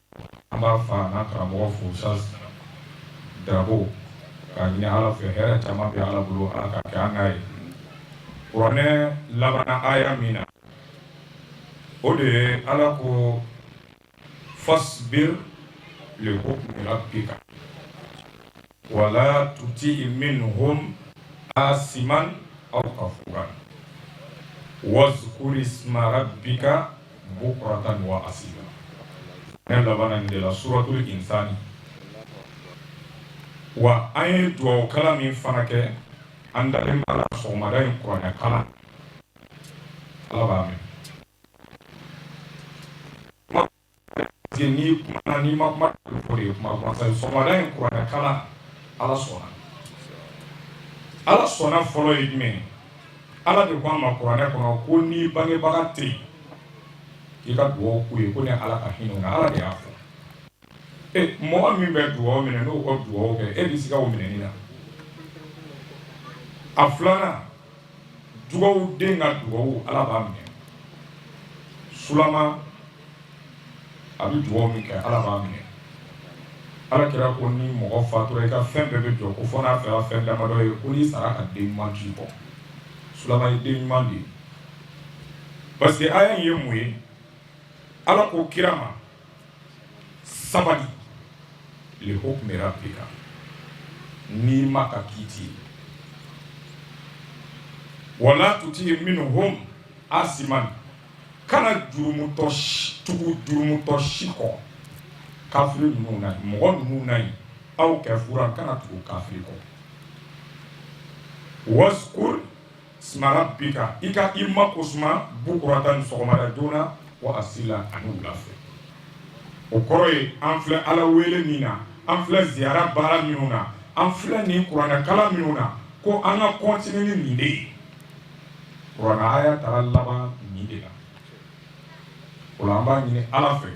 an b'a fa n'an karamɔgɔ fo, Ustaz Dabo, k'a ɲini Ala fɛ, hɛrɛ caman bɛ Ala bolo, Ala ka kɛ an n'a ye. Kuranɛ labanna aya min na, o de ye Ala ko: fasbir li hukmi rabbika wala tuti minhum asiman aw kafuran wazkur isma rabbika bukratan wa asila. Ne labanna nin de la, suratul insani. Wa an ye dugawu kalan min fana kɛ, an dalen b'a la sɔgɔmada in kuranɛ kalan, Ala b'a mɛn. N'i kumana, n'i ma kuma, o de ye kuma gansan ye. Sɔgɔmada in kuranɛ kalan, Ala sɔnna. Ala sɔnna fɔlɔ ye jumɛn ye? Ala de ko an ma kuranɛ kɔnɔ ko n'i bangebaga tɛ yen, k'i ka dugawu k'u ye ko ni Ala ka hinɛ u na. Ala de y'a fɔ. E mɔgɔ min bɛ dugawu minɛ, n'o ka dugawu kɛ, e bɛ siga o minɛni na? A filanan, dugawu den ka dugawu, Ala b'a minɛ. Sulama a bɛ dugawu min kɛ, Ala b'a minɛ. Ala kira ko ni mɔgɔ fatura, i ka fɛn bɛɛ bɛ jɔ, ko fɔ n'a fɛra fɛn damadɔ ye, ko n'i sara ka den ɲuman t'i kɔ. Sulama ye den ɲuman de ye, parce que aya in ye mun ye? Ala ko kira ma: sabali, li hukmi rabbika, n'i ma ka kiiti ye, wala tuti minhum asiman, kana jurumutɔ tugu jurumutɔ si kɔ, kafiri ninnu na, mɔgɔ ninnu na yen, aw kafuran, kana tugu kafiri kɔ. Waskur isma rabbika, i ka i mako suma, bukuratan sɔgɔmada joona, wa asila ani wula fɛ. O kɔrɔ ye an filɛ Ala wele min na, an filɛ ziyara baara minnu na, an filɛ nin kuranɛkalan minnu na, ko an ka continuer ni nin de ye. Kuranɛ aya taara laban nin de la. O la an b'a ɲini Ala fɛ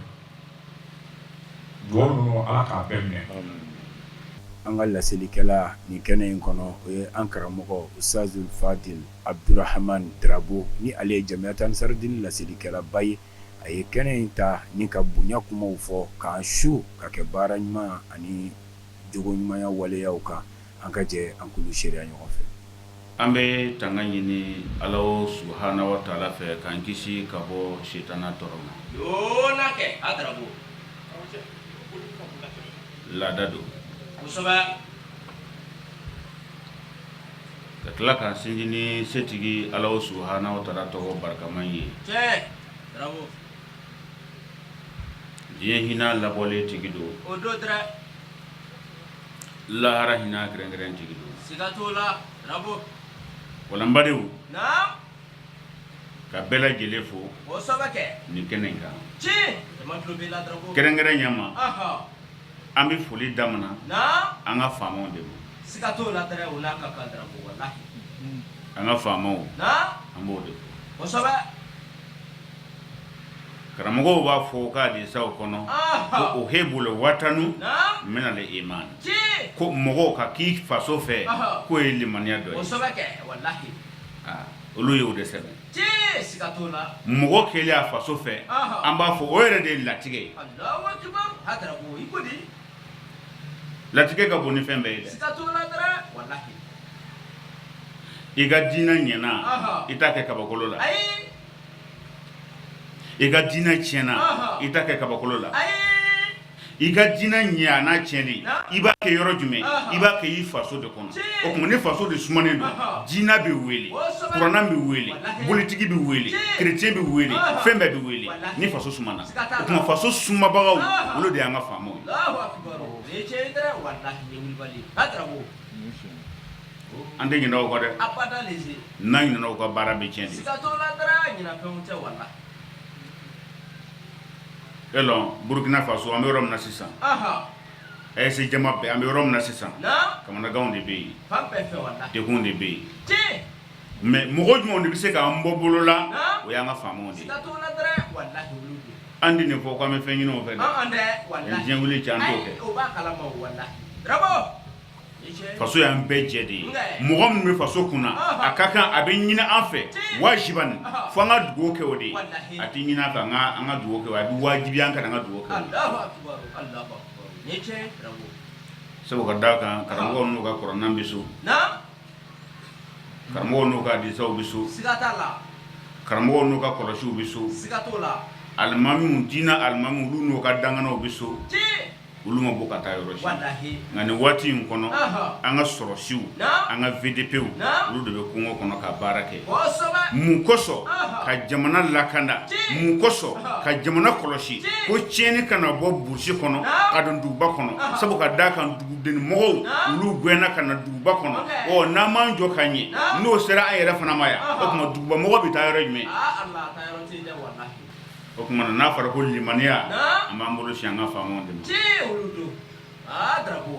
dugawu ninnu Ala k'a bɛɛ minɛ. An ka laselikɛla nin kɛnɛ in kɔnɔ, o ye an karamɔgɔ Ustazul Fadil Abdurahaman Darabo ni ale ye Jamiyatu Ansarudini laselikɛlaba ye. A ye kɛnɛ in ta ni ka bonya kumaw fɔ k'an su ka kɛ baara ɲuman ani jogo ɲumanya waleyaw kan. An ka jɛ an k'olu seereya ɲɔgɔn fɛ. An bɛ tanga ɲini Alahu subahana wa taala fɛ k'an kisi ka bɔ sitana tɔɔrɔ ma. Joona kɛ a Darabo. Laada don. Kosɛbɛ. Ka tila k'an sinsin ni setigi Alahu subahana wa taala tɔgɔ barikama ye. Tiɲɛ Darabo. Diɲɛ hinɛ labɔlen tigi don. O don dɛrɛ. Lahara hinɛ kɛrɛnkɛrɛn tigi don. Siga t'o la Darabo. O la n badenw. Naamu. Ka bɛɛ lajɛlen fo. Kosɛbɛ kɛ. Nin kɛnɛ in kan. Tiɲɛ jama tulo b'i la Darabo. Kɛrɛnkɛrɛn ɲɛma. Ɔhɔ. An bɛ foli damina. Naamu. An ka faamaw de ma. Siga t'o la dɛrɛ o n'a ka kan Darabo walahi. An ka faamaw. Naamu. An b'o de fo. Kosɛbɛ. Karamɔgɔw b'a fɔ u ka hadisaw kɔnɔ ko uhibul watanu minal iman ko mɔgɔw ka k'i faso fɛ k'o ye limaniya dɔ ye olu y'o de sɛbɛn mɔgɔ kɛlen a faso fɛ an b'a fɔ o yɛrɛ de ye latigɛ ye latigɛ ka bon ni fɛn bɛɛ ye dɛ i ka diinɛ ɲɛna i t'a kɛ kabakolo la i ka diinɛ tiɲɛna i t'a kɛ kabakolo la i ka diinɛ ɲɛ a n'a tiɲɛni i b'a kɛ yɔrɔ jumɛn i b'a kɛ i faso de kɔnɔ o tuma ni faso de sumanen don diinɛ bɛ wele kuranɛ bɛ wele bolitigi bɛ wele kerecɛn bɛ wele fɛn bɛɛ bɛ wele ni faso sumana o tuma faso sumabagaw olu de y'an ka faamaw ye an tɛ ɲinɛ o kɔ dɛ n'an ɲinɛna o kɔ baara bɛ tiɲɛ de e lɔn Burukina Faso an bɛ yɔrɔ min na sisan AES jama bɛɛ an bɛ yɔrɔ min na sisan kamanaganw de bɛ yen degun de bɛ yen mais mɔgɔ jumɛnw de bɛ se k'an bɔ bolo la o y'an ka faamaw de ye an tɛ nin fɔ k'an bɛ fɛn ɲini o fɛ dɛ diɲɛ wuli cɛ an t'o kɛ Faso y'an bɛɛ jɛ de ye mɔgɔ min bɛ faso kunna a ka kan a bɛ ɲini an fɛ wajiban fo an ka dugawu kɛ o de ye a tɛ ɲini an fɛ an ka dugawu kɛ a bɛ wajibiya an kan an ka dugawu kɛ sabu ka d'a kan karamɔgɔw n'u ka kuranɛ bɛ so karamɔgɔw n'u ka hadisaw bɛ so karamɔgɔw n'u ka kɔlɔsiw bɛ so alimamiw diinɛ alimamiw olu n'u ka danganaw bɛ so olu ma bɔ ka taa yɔrɔ si nka nin waati in kɔnɔ an ka sɔrɔsiw an ka VDPw olu de bɛ kungo kɔnɔ ka baara kɛ mun kosɔn ka jamana lakanda mun kosɔn ka jamana kɔlɔsi ko tiɲɛni kana bɔ burusi kɔnɔ ka don duguba kɔnɔ sabu ka d'a kan duguden mɔgɔw olu gɛnna ka na duguba kɔnɔ ɔ n'an m'an jɔ ka ɲɛ n'o sera an yɛrɛ fana ma yan o tuma duguba mɔgɔ bɛ taa yɔrɔ jumɛn O tuma na n'a fɔra ko limaniya an b'an bolo sin an ka faamaw de ma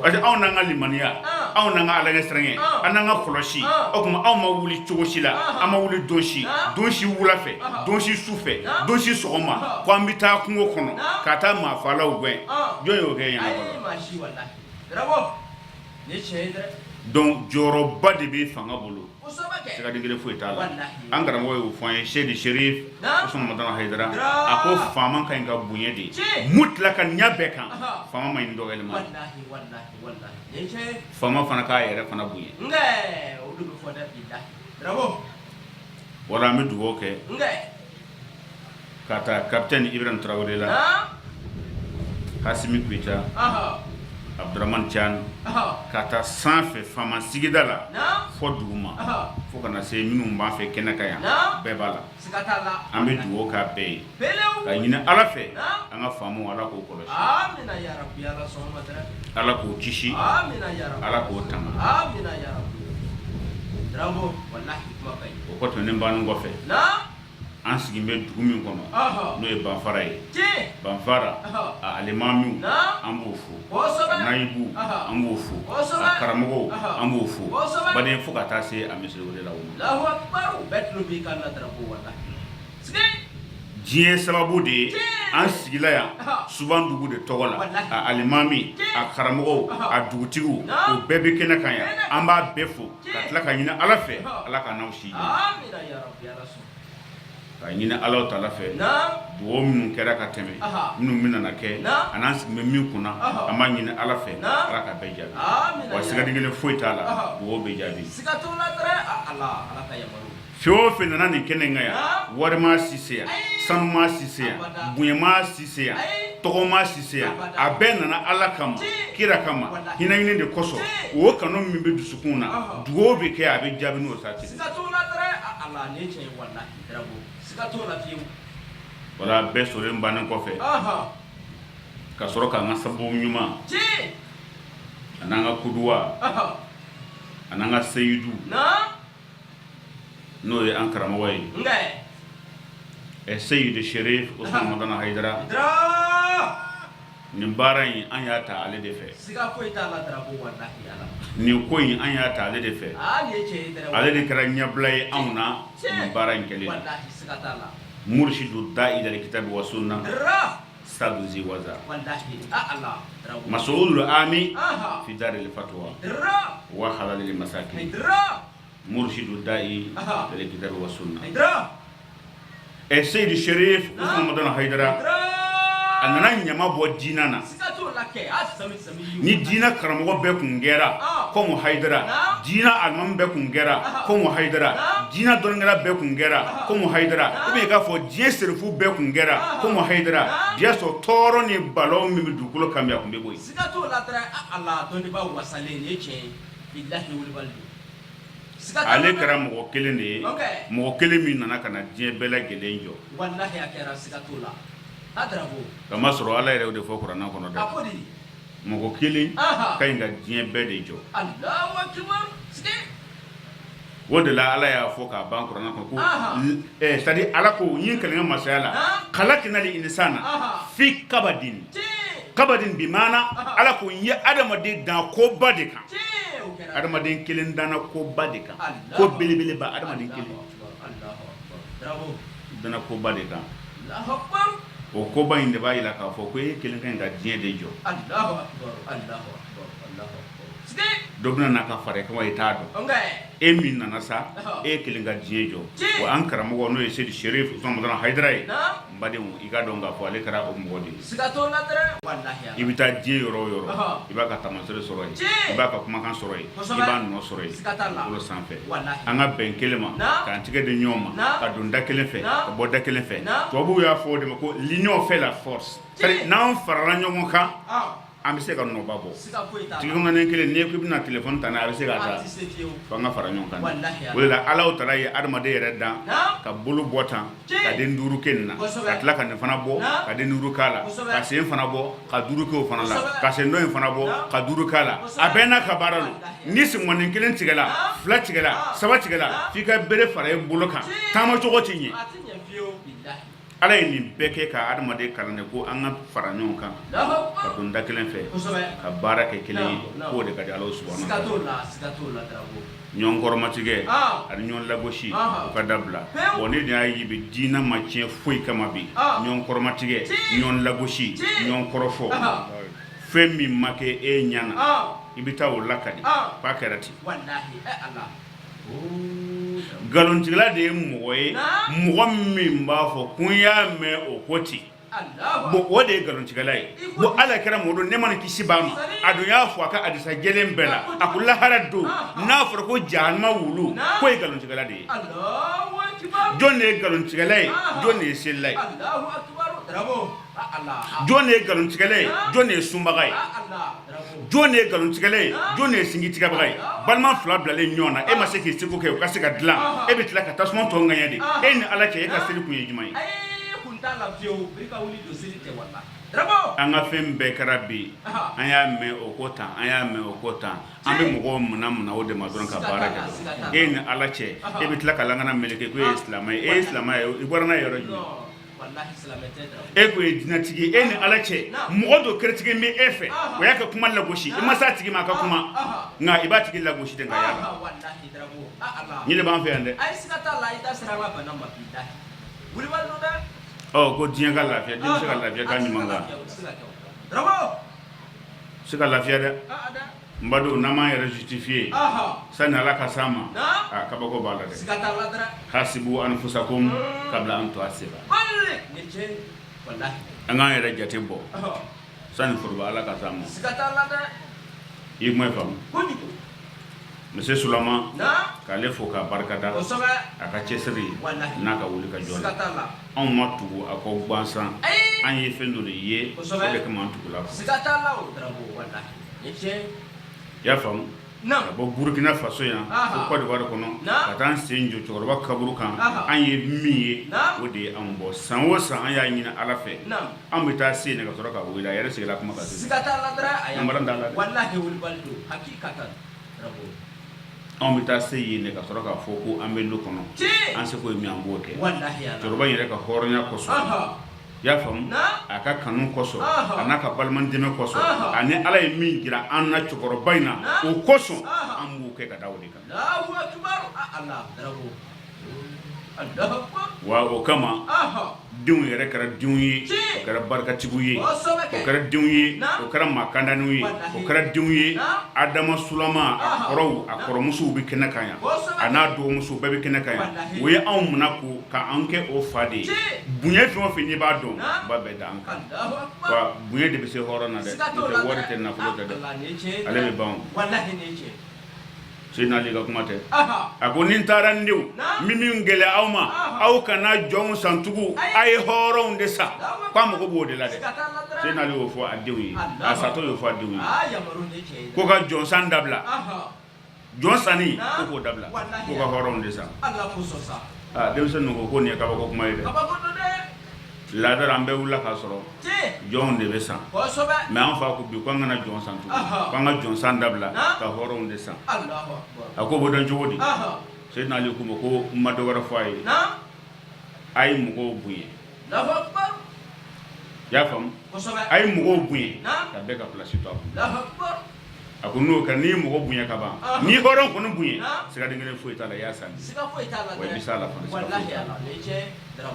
parce que anw n'an ka limaniya anw n'an ka Ala ɲɛsiranɲɛ an n'an ka kɔlɔsi o tuma anw ma wuli cogo si la an ma wuli don si don si wula fɛ don si su fɛ don si sɔgɔma ko an bɛ taa kungo kɔnɔ ka taa maafaalaw gɛn jɔn y'o kɛ ɲɛna donc jɔyɔrɔba de bɛ fanga bolo siga kelen foyi t'a la an karamɔgɔ y'o fɔ an ye Seyidi Serif Usumani Madani Hayidara a ko faama ka ɲi ka bonya de mutlakan ɲɛ bɛɛ kan faama man ɲi dɔgɔyali ma faama fana k'a yɛrɛ fana bonya wala an bɛ dugawu kɛ ka taa capitaine Ibrahim Traoré la Assimi Goïta Abdourahamane Tiani ka taa sanfɛ faama sigida la fo duguma fo ka na se minnu b'an fɛ kɛnɛ kan yan bɛɛ b'a la an bɛ dugawu k'a bɛɛ ye ka ɲini Ala fɛ an ka faamaw Ala k'o kɔlɔsi Ala k'o kisi Ala k'o tanga. Darabo walahi kuma ka ɲi. O kɔ tɛmɛnen bannen kɔfɛ, Naam. an sigin bɛ dugu min kɔnɔ, n'o ye Banfara ye. Banfara, a alimamiw, Naam. an b'o fo. Kosɛbɛ. A nayibuw, an b'o fo. Kosɛbɛ. A karamɔgɔw, an b'o fo. Kosɛbɛ. Baden fo ka taa se a misiriwelelaw ma. Allahu akbar bɛɛ tulo b'i kan na Darabo walahi. Sigi. Diɲɛ sababu de ye an sigila yan Subandugu de tɔgɔ la, Walahi. a alimami, a karamɔgɔw, a dugutigiw, o bɛɛ bɛ kɛnɛ kan yan. An b'a bɛɛ fo ka tila ka ɲini Ala fɛ, Ala ka n'aw si jɛ. Amina ya rabbi Ala sɔn. Ka ɲini Ala taala fɛ, Naam. dugawu minnu kɛra ka tɛmɛ, minnu bɛna na kɛ, Naam. an'an sigilen bɛ min kunna, an b'a ɲini Ala fɛ, Naam. Ala ka bɛɛ jaabi. Amina Wa ya siga kelen foyi t'a la, dugawu bɛ jaabi. Siga t'o la dɛrɛ. Ah, Ala Ala ka yamaru. Fɛn o fɛn nana nin kɛnɛ kan yan, wari ma si se yan, sanu ma si se yan, bonya ma si se yan, tɔgɔ ma si se yan, a bɛɛ nana Ala kama, kira kama, hinɛ ɲini de kosɔn. O kanu min bɛ dusukun na, dugawu bɛ kɛ, a bɛ jaabi n'o sarati. Siga t'o la dɛrɛ. Ah, Ala nin ye tiɲɛ ye walahi Darabo. Siga t'o la fiyewu. Wala bɛɛ sɔrɔlen bannen kɔfɛ, ka sɔrɔ k'an ka sababu ɲuman an'an ka kuduwa an'an ka seyidu, Naam. n'o ye an karamɔgɔ ye, Nka. Ɛ Seyidu Sherif Usman Madani Hayidara. Dara. Nin baara in, an y'a ta ale de fɛ. Siga foyi t'a la Darabo walahi Ala. Nin ko in, an y'a ta ale de fɛ. Ah, nin ye tiɲɛ ye dɛrɛ. Ale de kɛra ɲɛbila ye anw na nin baara in kɛlen na. Walahi siga t'a la. Mursidu da'i ilal kitabi wa sunna, Dara. Sadu Ziwaza. Walahi ah Ala Darabo. Mas'ulul ami Aha. fi daril fatwa Dara. wa halalil masakin. Dara. Mursidu da'i ilal kitabi wa sunna. Dara. Ɛ Seyidu Sherif Usman Madani Hayidara, a nana ɲama bɔ diina na. Siga t'o la kɛ. Ah, sami sami. Ni diina karamɔgɔ bɛɛ kun kɛra comme Hayidara, diina alimami bɛɛ kun kɛra comme Hayidara, diina dɔnnikɛla bɛɛ kun kɛra comme Hayidara, ou bien i k'a fɔ diɲɛ serifu bɛɛ kun kɛra comme Hayidara, diɲɛ sɔrɔ tɔɔrɔ ni balawu min bɛ dugukolo kan bi, a kun bɛ bɔ yen. Siga t'o la dɛrɛ. Ah Ala dɔnnibaa wasalen nin ye tiɲɛ ye. Bilahi wulibali don. Siga t'a la Ale dɛrɛ. kɛra mɔgɔ kelen de ye, mɔgɔ kelen min nana ka na diɲɛ bɛɛ lajɛlen jɔ. Walahi a kɛra, siga t'o la. A Darabo. Kamasɔrɔ Ala yɛrɛ y'o de fɔ kuranɛ kɔnɔ A dɛ. ko di. Mɔgɔ kelen ka ɲi ka diɲɛ bɛɛ de jɔ. Allahu akbar. Sigi. O de la Ala y'a fɔ k'a ban kuranɛ kɔnɔ ko c'est à dire Ala ko n ye kelen ka masaya la, khalaqnal insana fi kabadin. Kabadin bi maana, Ala ko n ye adamaden dan koba de kan. Adamaden kelen danna koba de kan, ko belebeleba. Adamaden kelen Darabo. danna koba de kan. Allahu akbar. O koba in de b'a jira k'a fɔ ko e kelen ka ɲi ka diɲɛ de jɔ. Allahu akbar. Allahu akbar. Allahu akbar. Sigi. Dɔ bɛna n'a ka fara i kan wa, i t'a dɔn. Nka. E min nana sa, e kelen ka diɲɛ jɔ. Wa an karamɔgɔ, n'o ye Seyidi Sherif Usman Madani Hayidara ye, Naam. n badenw, i ka dɔn k'a fɔ ale kɛra o mɔgɔ de ye. Siga t'o la dɛrɛ. Walahi I bɛ taa diɲɛ yɔrɔ o yɔrɔ, i b'a ka taamasere sɔrɔ yen, i b'a ka kumakan sɔrɔ yen, i b'a nɔ sɔrɔ yen Siga t'a la. dugukolo sanfɛ. Walahi. An ka bɛn kelen ma, Naam. k'an tigɛ di ɲɔgɔn ma, Naam. ka don da kelen fɛ, Naam. ka bɔ da kelen fɛ. Naam. Tubabuw y'a fɔ o de ma ko l'union fait la force. C'est-à-dire n'an farala ɲɔgɔn kan, an bɛ se ka nɔba bɔ. Siga foyi t'a la. Tigɛkɔnɔnin kelen, n'i ko i bɛna téléphone ta n'a ye, a bɛ se k'a A ta. tɛ se fiyewu. Fo an ka fara ɲɔgɔn kan. Walahi O de la Ala taala ye adamaden yɛrɛ dan Naam. ka bolo bɔ tan, ka den duuru kɛ nin na, ka tila ka nin fana bɔ, Naam. ka den duuru k'a la, Kosɛbɛ. ka sen fana bɔ, ka duuru kɛ o fana la, Kosɛbɛ. ka sen dɔ in fana bɔ, ka duuru k'a la. A bɛɛ n'a ka baara don. Ni senkɔnin kelen tigɛla, fila tigɛla, saba tigɛla, f'i ka bere fara i bolo kan, taamacogo tɛ ɲɛ. A tɛ ɲɛ fiyewu bilahi. Ala ye nin bɛɛ kɛ ka adamaden kalan de ko an ka fara ɲɔgɔn kan, Allahu ka don da kelen fɛ, Kosɛbɛ. ka baara kɛ kelen ye. Naam, naam. K'o de ka di Ala subahana Siga t'o la, siga t'o la Darabo. ɲɔgɔn kɔrɔmatigɛ ani ɲɔgɔn lagosi, o ka dabila. Pewu. Bon, ne de y'a ye bi diinɛ ma tiɲɛ foyi kama bi, ɲɔgɔn kɔrɔmatigɛ, ɲɔgɔn lagosi, ɲɔgɔn kɔrɔfɔ. Fɛn min ma kɛ e ɲɛ na, i bɛ taa o lakali k'a kɛra ten. Walahi ɛ Ala. Nkalontigɛla de ye mɔgɔ ye, mɔgɔ min b'a fɔ ko n y'a mɛn o ko ten. Allahu Bon, o de ye nkalontigɛla ye. Bon, Ala kɛra mɔgɔ don, nɛɛma ni kisi b'a ma, a dun y'a fɔ a ka hadisa jɛlen bɛɛ la, a ko lahara don, n'a fɔra ko jahanama wulu, k'o ye nkalontigɛla de ye. Allahu akbar. Jɔn de ye nkalontigɛla ye? Jɔn de ye selila ye? Allahu akbar Darabo. Ah Ala. Jɔn de ye nkalontigɛla ye? Jɔn de ye sunbaga ye? Ah Ala Darabo. Jɔn de ye nkalontigɛla ye? Jɔn de ye sinjitigɛbaga ye? Balima fila bilalen ɲɔgɔn na, e ma se k'i seko kɛ o ka se ka dilan, e bɛ tila ka tasuma tɔ ŋaɲa de. E ni Ala cɛ, e ka seli kun ye jumɛn ye? Ee kun t'a la fiyewu. Biri ka wuli don seli tɛ walahi. An ka fɛn bɛɛ kɛra bi, an y'a mɛn o ko tan, an y'a mɛn o ko tan, an bɛ mɔgɔw minɛ minɛ o de ma dɔrɔn ka baara kɛ dɔrɔn. E ni Ala cɛ, e bɛ tila ka lankana meleke ko e ye silamɛ ye, e ye silamɛ ye, i bɔra n'a ye yɔrɔ jumɛn? E ko ye dinɛtigi ye, e ni Ala cɛ, mɔgɔ dɔ kɛrɛtigi bɛ e fɛ, o y'a ka kuma lagosi, i ma s'a tigi ma a ka kuma, nka i b'a tigi lagosi ten ka yaala. Nin de b'an fɛ yan dɛ. Ɔ ko diɲɛ ka lafiya, diɲɛ bɛ se ka lafiya kan jumɛn kan? Se ka lafiya dɛ. N badenw, n'an m'an yɛrɛ justifier sani Ala ka s'an ma, a kabako b'a la dɛ. Hasibu anfusakum kabla an tuhasiba. An k'an yɛrɛ jate bɔ sani foroba Ala ka s'an ma. I ye kuma in faamu? Monsieur Sulama k'ale fo k'a barikada a ka cɛsiri n'a ka wuli ka jɔ la. Anw ma tugu a kɔ gansan, an ye fɛn dɔ de ye, o de kama an tugula a kɔ. I y'a faamu? Ka bɔ Burukina Faso yan fo Côte d'Ivoire kɔnɔ, ka taa an sen jɔ cɛkɔrɔba kaburu kan, an ye min ye, o de ye anw bɔ. San o san an y'a ɲini Ala fɛ, an bɛ taa se yen ka sɔrɔ ka wele, a yɛrɛ sigira kuma kan sisan. Anw bɛ taa se yen de ka sɔrɔ k'a fɔ ko an bɛ lu kɔnɔ, an seko ye min an b'o kɛ. Cɛkɔrɔba in yɛrɛ ka hɔrɔnya kosɔn, i y'a faamu, a ka kanu kosɔn, a n'a ka balima dɛmɛ kosɔn, ani Ala ye min jira an na cɛkɔrɔba in na, o kosɔn an b'o kɛ ka da o de kan. Wa o kama denw yɛrɛ kɛra denw ye, o kɛra barikatigiw ye, o kɛra denw ye, o kɛra maa kandaninw ye, o kɛra denw ye. Adama Sulama, a kɔrɔw, a kɔrɔmusow bɛ kɛnɛ kan yan, a n'a dɔgɔmusow bɛɛ bɛ kɛnɛ kan yan. O ye anw minɛ ko ka an kɛ o fa de ye. Bonya fɛn o fɛn n'i b'a dɔn, u b'a bɛɛ da an kan. Wa bonya de bɛ se hɔrɔn na dɛ, n'o tɛ wari tɛ, nafolo tɛ dɛ, ale bɛ ban. Seyidina Ali ka kuma tɛ, a ko ni n taara n denw, n bɛ min gɛlɛya aw ma, aw kana jɔnw san tugun, a ye hɔrɔnw de san, k'a mago b'o de la dɛ. Seyidina Ali y'o fɔ a denw ye, a satɔ y'o fɔ a denw ye, ko ka jɔn san dabila, jɔn sanni ko k'o dabila, ko ka hɔrɔnw de san. Aa denmisɛnninw ko ko nin ye kabako kuma ye dɛ. Laada la an bɛɛ wulila k'a sɔrɔ jɔnw de bɛ san, mais an fa ko bi ko an kana jɔn san tugun, ko an ka jɔn san dabila ka hɔrɔnw de san. A ko b'o dɔn cogo di? Seyidina Ali k'u ma ko n ma dɔ wɛrɛ fɔ a ye, a ye mɔgɔw bonya, i y'a faamu, a ye mɔgɔw bonya ka bɛɛ ka place to a kun. A ko n'o kɛra, n'i ye mɔgɔ bonya ka ban, n'i ye hɔrɔn kɔni bonya, sigaden kelen foyi t'a la, i y'a san, wa i bɛ s'a la fana, siga foyi t'a la.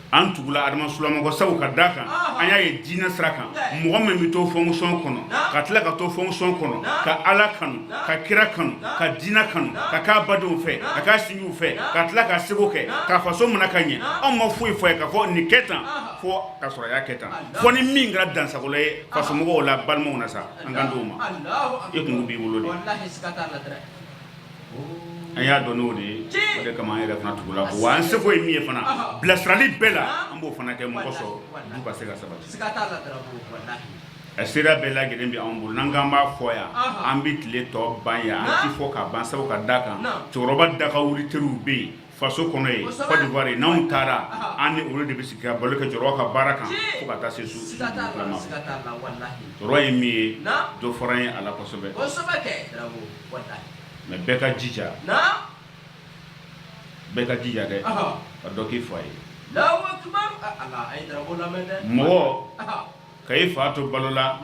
An tugula Adama Sulama kɔ sabu ka d'a kan an y'a ye diinɛ sira kan, mɔgɔ min bɛ to fonction kɔnɔ, ka tila ka to fonction kɔnɔ, ka Ala kanu, ka kira kanu, ka diinɛ kanu, ka k'a badenw fɛ, ka k'a sinjiw fɛ, ka tila k'a seko kɛ k'a faso minɛ ka ɲɛ. Anw ma foyi fɔ a ye k'a fɔ nin kɛ tan fo ka sɔrɔ a y'a kɛ tan, fo ni min kɛra dansagola ye fasomɔgɔw la, balimaw na sa, an kan t'o ma. I kungo b'i bolo de. An y'a dɔn n'o de ye, o de kama an yɛrɛ fana tugula kɔ. Wa an seko ye min ye fana, bilasirali bɛɛ la, an b'o fana kɛ mɔgɔ sɔrɔ du ka se ka sabati. A sira bɛɛ lajɛlen bɛ anw bolo, n'an k'an b'a fɔ yan, an bɛ tile tɔ ban yan, an ti fɔ ka ban, sabu ka d'a kan cɛkɔrɔba daga wuli teriw bɛ yen faso kɔnɔ yen, Côte d'Ivoire yen, n'anw taara an ni olu de bɛ sigi ka baro kɛ cɛkɔrɔba ka baara kan fo ka taa se su tilama. Cɛkɔrɔba ye min ye, dɔ fɔra an ye a la kosɛbɛ. Mais bɛɛ ka jija, bɛɛ ka jija dɛ, ka dɔ k'i fa ye. Mɔgɔ ka i fa to balo la,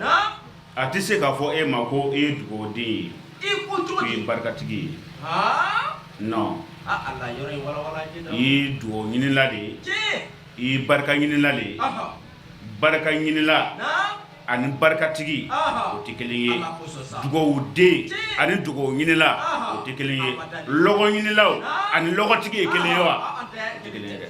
a tɛ se k'a fɔ e ma ko e ye dugawuden ye, ko i ye barikatigi ye. Non, i ye dugawu ɲinila de ye, i ye barika ɲinila de ye. Barika ɲinila ani barikatigi o tɛ kelen ye, dugawuden ani dugawu ɲinila o tɛ kelen ye, lɔgɔ ɲinilaw ani lɔgɔtigi ye kelen ye wa? O tɛ kelen ye dɛ.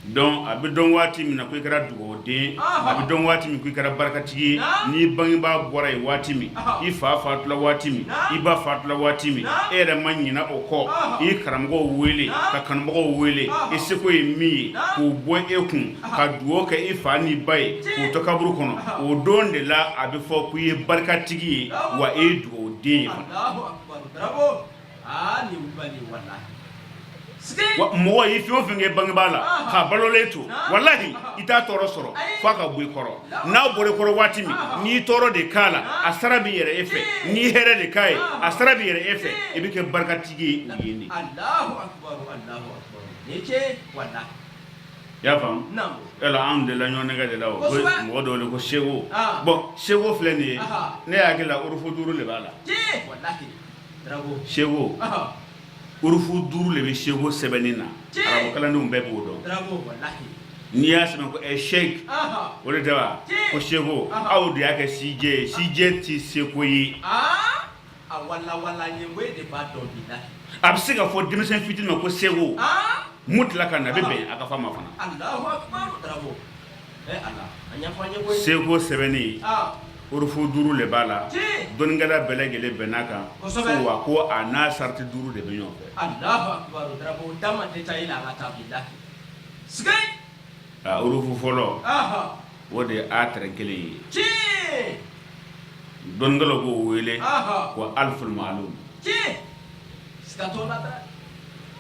Donc a bɛ dɔn waati min na ko i kɛra dugawuden, a bɛ dɔn waati min ko i kɛra barikatigi ye, n'i bangebaa bɔra yen waati min, i fa fatula waati min, i ba fatula waati min, e yɛrɛ ma ɲinɛ o kɔ, i ye karamɔgɔw wele ka kanubagaw wele, i seko ye min ye k'o bɔ e kun ka dugawu kɛ i fa n'i ba ye k'o to kaburu kɔnɔ, o don de la a bɛ fɔ ko i ye barikatigi ye, wa e ye dugawuden ye fana. Wa mɔgɔ i fɛn o fɛn kɛ bangebaa la k'a balolen to, walahi i t'a tɔɔrɔ sɔrɔ f'a ka bɔ i kɔrɔ. N'a bɔra i kɔrɔ waati min, n'i tɔɔrɔ de k'a la, a sara bɛ yɛrɛ e fɛ. N'i hɛrɛ de k'a ye, a sara bɛ yɛrɛ e fɛ. I bɛ kɛ barikatigi ye o ye. I y'a faamu? Yala anw de la ɲɔgɔn nɛgɛ de la o mɔgɔ dɔw de ko seko. Bon, seko filɛ nin ye, ne hakili la urufu duuru de b'a la. Seko, urufu duuru de bɛ seko sɛbɛnni na. Arabu kalandenw bɛɛ b'o dɔn. N'i y'a sɛbɛn ko sheik, o de tɛ wa? Ko seko, aw de y'a kɛ sijɛ ye. Sijɛ tɛ seko ye. A bɛ se ka fɔ denmisɛn fitinin ma ko seko, mu tila ka na, a bɛ bɛn a ka fɔ a ma fana. Seko sɛbɛnni, urufu duuru de b'a la. Dɔnnikɛla bɛɛ lajɛlen bɛnn'a kan ko wa ko a n'a sarati duuru de bɛ ɲɔgɔn fɛ. A urufu fɔlɔ, o de ye a tɛrɛn kelen ye. Dɔnnikɛlaw b'o wele ko alifun maalum.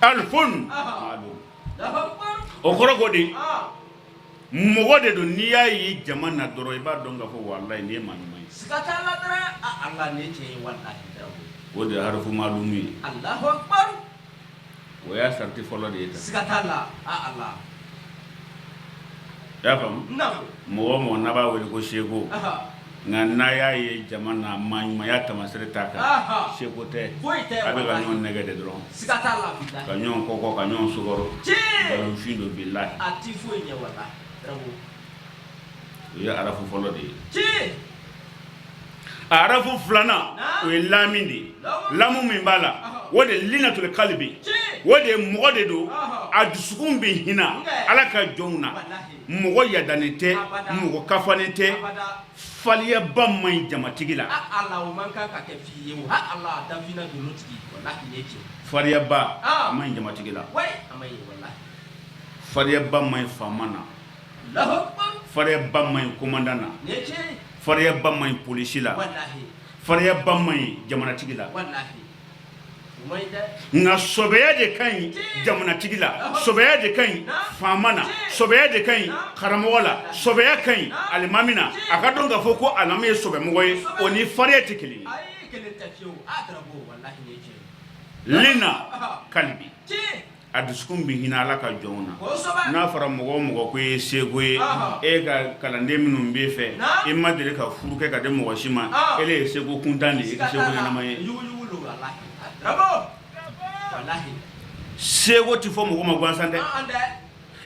Alifun maalum, o kɔrɔ ko di? Mɔgɔ de don, n'i y'a ye jama na dɔrɔn, i b'a dɔn k'a fɔ walayi nin ye maa ɲuman ye. Siga t'a la dɛrɛ. A Allah, nin ye tiɲɛ ye walahi Darabo. O de ye harifu maalumu ye. Alahu akibaru. O y'a sarati fɔlɔ de ye tan. Siga t'a la, a Allah. I y'a faamu? Naamu. Mɔgɔ o mɔgɔ n'a b'a wele ko seko, nka n'a y'a ye jama na, maa ɲumanya taamasere t'a kan, seko tɛ. Foyi tɛ. A bɛ ka ɲɔgɔn nɛgɛ de dɔrɔn. Siga t'a la bilahi. Ka ɲɔgɔn kɔkɔ, ka ɲɔgɔn sukɔrɔ. Tiɲɛ. Nkalonfin don bilahi. A ti foyi ɲɛ walahi Darabo. O ye arafu fɔlɔ de ye. Tiɲɛ. A arafu filanan, o ye laami de ye. Lamu min b'a la, o de linatul kalibi, o de ye mɔgɔ de don, a dusukun bɛ hinɛ Ala ka jɔnw na. Mɔgɔ yadanen tɛ, mɔgɔ kafanen tɛ, faliyaba man ɲi jamatigi la. Fariyaba a man ɲi jamatigi la, fariyaba man ɲi faama na, fariyaba man ɲi commandant na, fariyaba man ɲi polisi la, fariyaba man ɲi jamanatigi la. Nka sɔbɛya de ka ɲi jamanatigi la, sɔbɛya de ka ɲi faama na, sɔbɛya de ka ɲi karamɔgɔ la, sɔbɛya ka ɲi alimami na. A ka dɔn k'a fɔ ko alimami ye sɔbɛmɔgɔ ye, o ni fariya tɛ kelen ye. Lina kalibi, a dusukun bɛ hinɛ Ala ka jɔnw na. N'a fɔra mɔgɔ o mɔgɔ ko e ye seko ye, e ka kalanden minnu b'e fɛ, i ma deli ka furu kɛ ka di mɔgɔ si ma, e ye seko kuntan de ye, i tɛ seko ɲɛnama ye. Seko tɛ fɔ mɔgɔ ma gansan dɛ.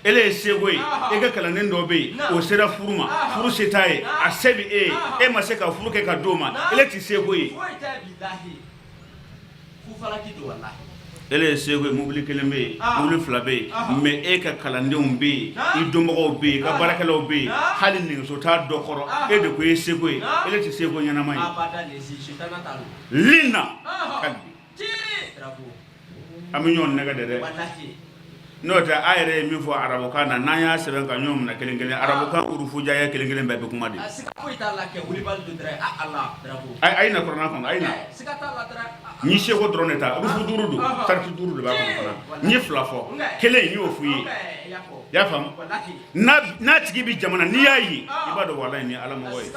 E ye seko ye, e ka kalanden dɔ bɛ yen, o sera furu ma, furu se t'a ye, a se bɛ e ye, e ma se ka furu kɛ ka d'o ma, e tɛ seko ye. E ye seko ye, mobili kelen bɛ yen, mobili fila bɛ yen, mais e ka kalandenw bɛ yen, i dɔnbagaw bɛ yen, i ka baarakɛlaw bɛ yen, hali nɛgɛso t'a dɔ kɔrɔ, e de ko e ye seko ye, e tɛ seko ɲɛnama ye. Lina kalibi, an bɛ ɲɔgɔn nɛgɛ de dɛ. N'o tɛ, a yɛrɛ ye min fɔ arabukan na, n'an y'a sɛbɛn ka ɲɔgɔn minɛ kelen kelen, arabukan urufujaya kelen kelen bɛɛ bɛ kuma de. A ye na kuranɛ kɔnɔ, a ye na n ye seko dɔrɔn de ta. Urufu duuru don, sarati duuru de b'a kɔnɔ fana. N ye fila fɔ, kelen n y'o f'i ye, i y'a faamu? N'a tigi bɛ jamana, n'i y'a ye, i b'a dɔn walayi nin ye Ala mɔgɔ ye.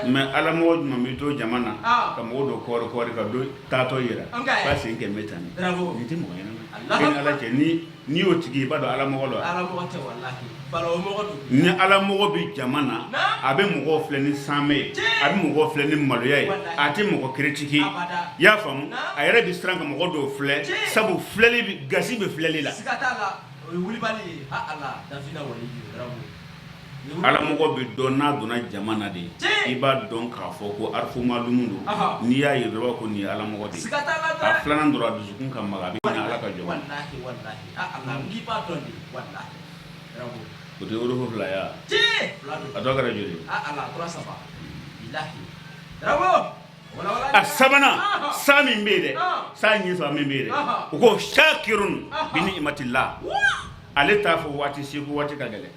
Mais ala mɔgɔ jumɛn bɛ to jama na ka mɔgɔ dɔ kɔɔri kɔɔri ka don taatɔ yira k'a sen kɛ bɛ tan nin tɛ mɔgɔ ɲɛnama ye. Ala cɛ, n'i y'o tigi, i b'a dɔn ala mɔgɔ don. Ni ala mɔgɔ bɛ jama na, a bɛ mɔgɔw filɛ ni sanmɛ ye, a bɛ mɔgɔw filɛ ni maloya ye, a tɛ mɔgɔ critiquer, i y'a faamu? A yɛrɛ bɛ siran ka mɔgɔ dɔw filɛ, sabu filɛli gasi bɛ filɛli la. Ala mɔgɔ bɛ dɔn n'a donna jama na de, i b'a dɔn k'a fɔ ko arifu maalumu don. N'i y'a ye dɔrɔn ko nin ye ala mɔgɔ de ye. A filanan dɔrɔn, a dusukun ka magan, a bɛ hinɛ Ala ka jɔn. O tɛ urufu fila ye a tɔ kɛra joli ye? A sabanan sa min bɛ yen dɛ, sa ɲɛ saba min bɛ yen dɛ, u ko shakirun bi ni'matillah. Ale t'a fɔ waati si ko waati ka gɛlɛn.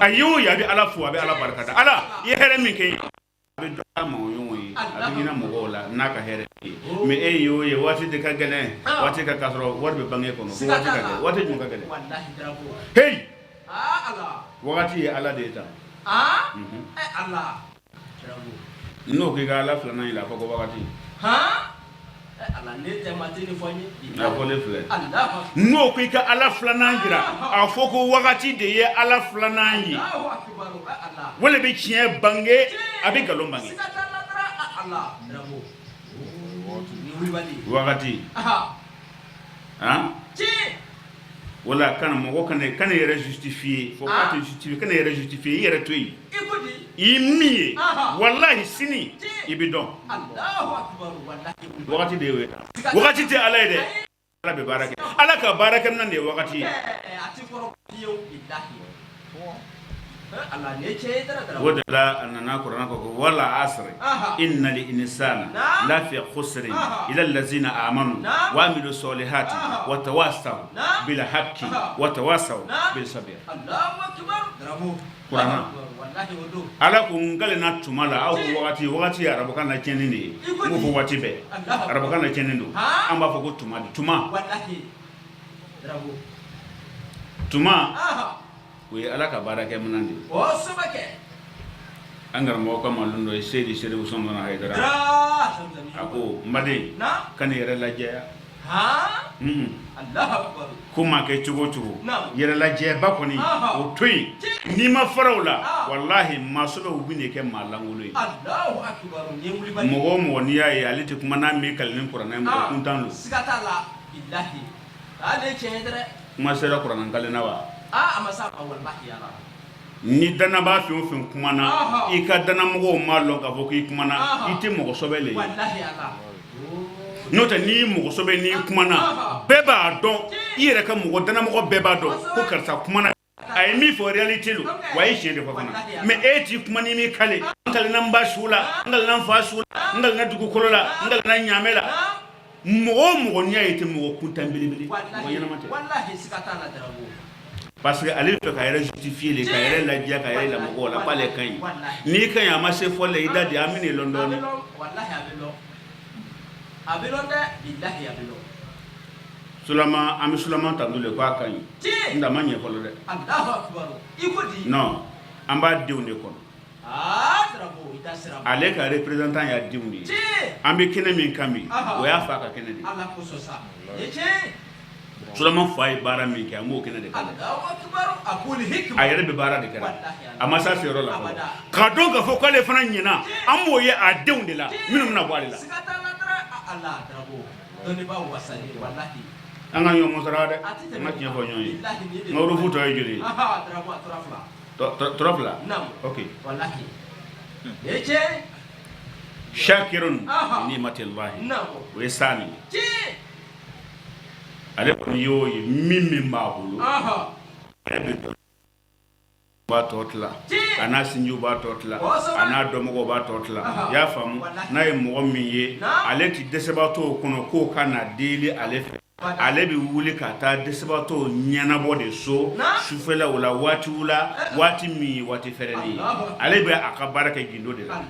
A ye o ye, a bɛ Ala fo, a bɛ Ala barika da. Ala i ye hɛrɛ min kɛ, a bɛ dɔ ma ɲɔgɔn ye. A bɛ hinɛ mɔgɔw la n'a ka hɛrɛ ye. Mais e y'o ye waati de ka gɛlɛn, waati ka k'a sɔrɔ wari bɛ banque kɔnɔ, ko waati ka gɛlɛn. Waati jumɛn ka gɛlɛn? Hey, wagati ye Ala de ye tan. N'o k'i ka Ala filanan yira, a fɔ ko wagati. A fɔlen filɛ. N'o ko i ka Ala filanan jira, a fɔ ko wagati de ye Ala filanan ye. O le bɛ tiɲɛ bange, a bɛ nkalon bange. Wagati. Han? Wala kana mɔgɔ kana yɛrɛ justifier, faut pas te justifier, kana yɛrɛ justifier, i yɛrɛ to yen. I ye min ye, walahi sini i bɛ dɔn. Wagati de y'o ye. Wagati tɛ Ala ye dɛ. Ala bɛ baara kɛ. Ala ka baarakɛminɛn de ye wagati ye. O de la a nana kuranɛ kɔ ko wal asri innal insana lafi khusrin illa allazina amanu wa amilu solihati wa tawasaw bil haqqi wa tawasaw bil sabr. Kuranɛ Ala ko n kalenna tuma la, aw ko wagati, wagati ye arabukan na tiɲɛni de ye. N ko fo waati bɛɛ arabukan na tiɲɛni don, an b'a fɔ ko tuma de, tuma tuma o ye Ala ka baarakɛminɛn de ye. An karamɔgɔ ka malon dɔ ye Seyidi Serifu Usumana Hayidara, a ko n baden, kana yɛrɛ lajɛya ko maa kɛ cogo o cogo, yɛrɛ lajɛba kɔni o to yen. N'i ma fara o la, walahi maa sɛbɛw bɛ n'i kɛ maa lankolon ye. Mɔgɔ o mɔgɔ n'i y'a ye ale tɛ kuma n'a m'i kali ni kuranɛ ye, mɔgɔ kuntan don. Kuma sera kuranɛ kalen na wa? Ni dannabaa fɛn o fɛn kumana, i ka dannamɔgɔw m'a lɔn k'a fɔ k'i kumana, i tɛ mɔgɔ sɔbɛ le ye. N'o tɛ n'i ye mɔgɔ sɔbɛ, n'i kumana, bɛɛ b'a dɔn, i yɛrɛ ka mɔgɔ dannamɔgɔ bɛɛ b'a dɔn ko karisa kumana, a ye min fɔ réalité don, wa a ye tiɲɛ de fɔ fana. Mais e t'i kuma n'i m'i kale, n kalenna n ba su la, n kalenna n fa su la, n kalenna dugukolo la, n kalenna ɲaamɛ la. Mɔgɔ o mɔgɔ n'i y'a ye i tɛ mɔgɔ kuntan belebele, mɔgɔ ɲɛnama tɛ. Parce que ale bɛ fɛ ka yɛrɛ justifier de, ka yɛrɛ ladiya, ka yɛrɛ yira mɔgɔw la k'ale ka ɲi. N'i ka ɲi, a ma se fɔli la, i da de, an bɛn'i lɔn dɔɔnin. Sulama, an bɛ Sulama tanto de k'a ka ɲi, nka a ma ɲɛ fɔlɔ dɛ. Non, an b'a denw de kɔnɔ. Ale ka représentant y'a denw de ye. An bɛ kɛnɛ min kan bi, o y'a fa ka kɛnɛ de ye. Sulama fa ye baara min kɛ, an b'o kɛnɛ de kan. A yɛrɛ bɛ baara de kɛra, a ma s'a seyɔrɔ la fɔlɔ. K'a dɔn k'a fɔ k'ale fana ɲɛna, an b'o ye a denw de la minnu bɛna bɔ ale la. An ka ɲɔgɔn sara dɛ, an ka tiɲɛ fɔ ɲɔgɔn ye. N ka hurufu tɔ ye joli ye? Tɔrɔ fila. Ok, shakirun ni'matillahi, o ye saa min ye, ale kɔni y'o ye, min min b'a bolo, ale bɛ b'a tɔ tila, a n'a sinjiw b'a tɔ tila, a n'a dɔnmɔgɔw b'a tɔ tila. I y'a faamu? N'a ye mɔgɔ min ye, ale tɛ dɛsɛbaatɔw kɔnɔ k'o ka na deli ale fɛ. Ale bɛ wuli ka taa dɛsɛbaatɔw ɲɛnabɔ de so sufɛlaw la, waatiw la, waati min ye waati fɛrɛlen ye. Ale bɛ a ka baara kɛ gindo de la.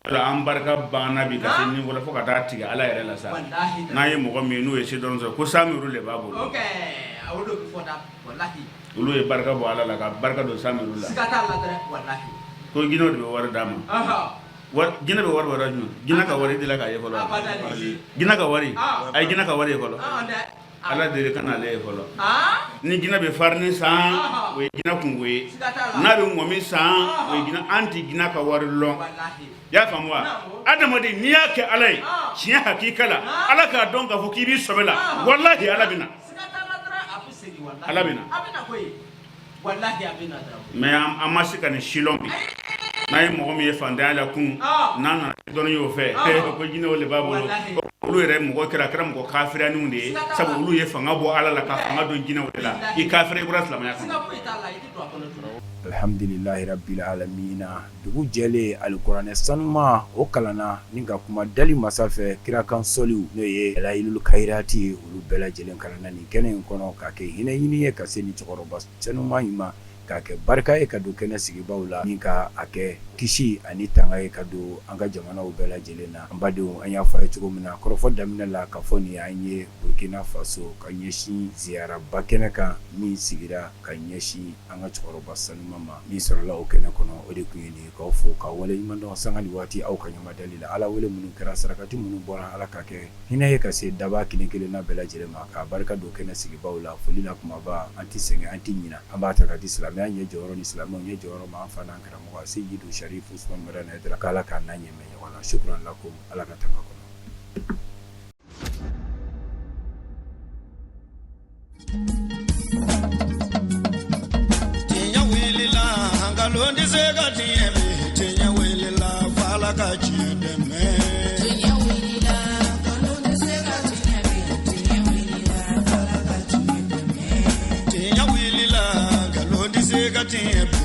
An barika banna bi ka se niveau la fo ka taa tigɛ Ala yɛrɛ la sa. N'an ye mɔgɔ min ye n'o ye se dɔrɔn sɔrɔ, ko Samiru de b'a bolo. Olu ye barika bɔ Ala la ka barika don Samiru la. Ko jinɛw de bɛ wari d'a ma. Jinɛ bɛ wari bɔ yɔrɔ jumɛn? Jinɛ ka wari delila k'a ye fɔlɔ? Jinɛ ka wari, a ye jinɛ ka wari ye fɔlɔ? Ala deli kana ale ye fɔlɔ. Ni jinɛ bɛ farini san, o ye jinɛ kunko ye. N'a bɛ ŋɔmi san, o ye jinɛ. An tɛ jinɛ ka wari lɔn. I y'a faamu wa? Adamaden, n'i y'a kɛ Ala ye tiɲɛ hakika la, Ala k'a dɔn k'a fɔ k'i b'i sɔbɛ la, walahi Ala bɛ na. Ala bɛ na. Mais an ma se ka nin si lɔn bi. N'a ye mɔgɔ min ye fantanya la kunun, n'a nana dɔnni y'o fɛ, ko jinɛw de b'a bolo. Olu yɛrɛ mɔgɔ kɛra, a kɛra mɔgɔ kafiriyaninw de ye, sabu olu ye fanga bɔ Ala la ka fanga don jinɛw de la. I kafiri, i bɔra silamɛya kɔnɔ. Alhamdulilahi rabil alamina. Dugu jɛlen, alikuranɛ sanuma o kalanna ni ka kuma dali masa fɛ, kira kan sɔliw n'o ye dalayilul kayirati ye, olu bɛɛ lajɛlen kalanna nin kɛnɛ in kɔnɔ ka kɛ hinɛ ɲini ye ka se ni cɛkɔrɔba sɛnuma in ma. K'a kɛ barika ye ka don kɛnɛ sigibaw la ni ka a kɛ kisi ani tanga ye ka don an ka jamanaw bɛɛ lajɛlen na. An badenw, an y'a fɔ a ye cogo min na kɔrɔfɔ daminɛ la, k'a fɔ nin y'an ye Burkina Faso ka ɲɛsin ziyaraba kɛnɛ kan min sigira ka ɲɛsin an ka cɛkɔrɔba sanuma ma. Min sɔrɔla o kɛnɛ kɔnɔ, o de tun ye nin ye. K'aw fo k'aw waleɲuman dɔn sanga ni waati aw ka ɲɛmadali la. Ala wele minnu kɛra, sarakati minnu bɔra, Ala ka kɛ hinɛ ye ka se dabaa kelen kelenna bɛɛ lajɛlen ma, k'a barika don kɛnɛ sigibaw la. Foli la kumaba, an tɛ sɛgɛn, an tɛ ɲina, an b'a ta ka di silamɛya ɲɛ jɔyɔrɔ ni silamɛw ɲɛ jɔyɔrɔ ma, an fa n'an karamɔgɔ Seyidu Sarifu Usumani Madani Hayidara, k'Ala k'an n'a ɲɛ mɛn ɲɔgɔn na. Sukuran lakum, Ala ka tanga kɔnɔ. Tiɲɛ wulila, nkalon tɛ se ka tiɲɛ bi. Tiɲɛ wulila, f'Ala ka tiɲɛ dɛmɛ. Tiɲɛ wulila, nkalon tɛ se ka tiɲɛ bi. Tiɲɛ wulila, f'Ala ka tiɲɛ dɛmɛ. Tiɲɛ wulila, nkalon tɛ se ka tiɲɛ bi.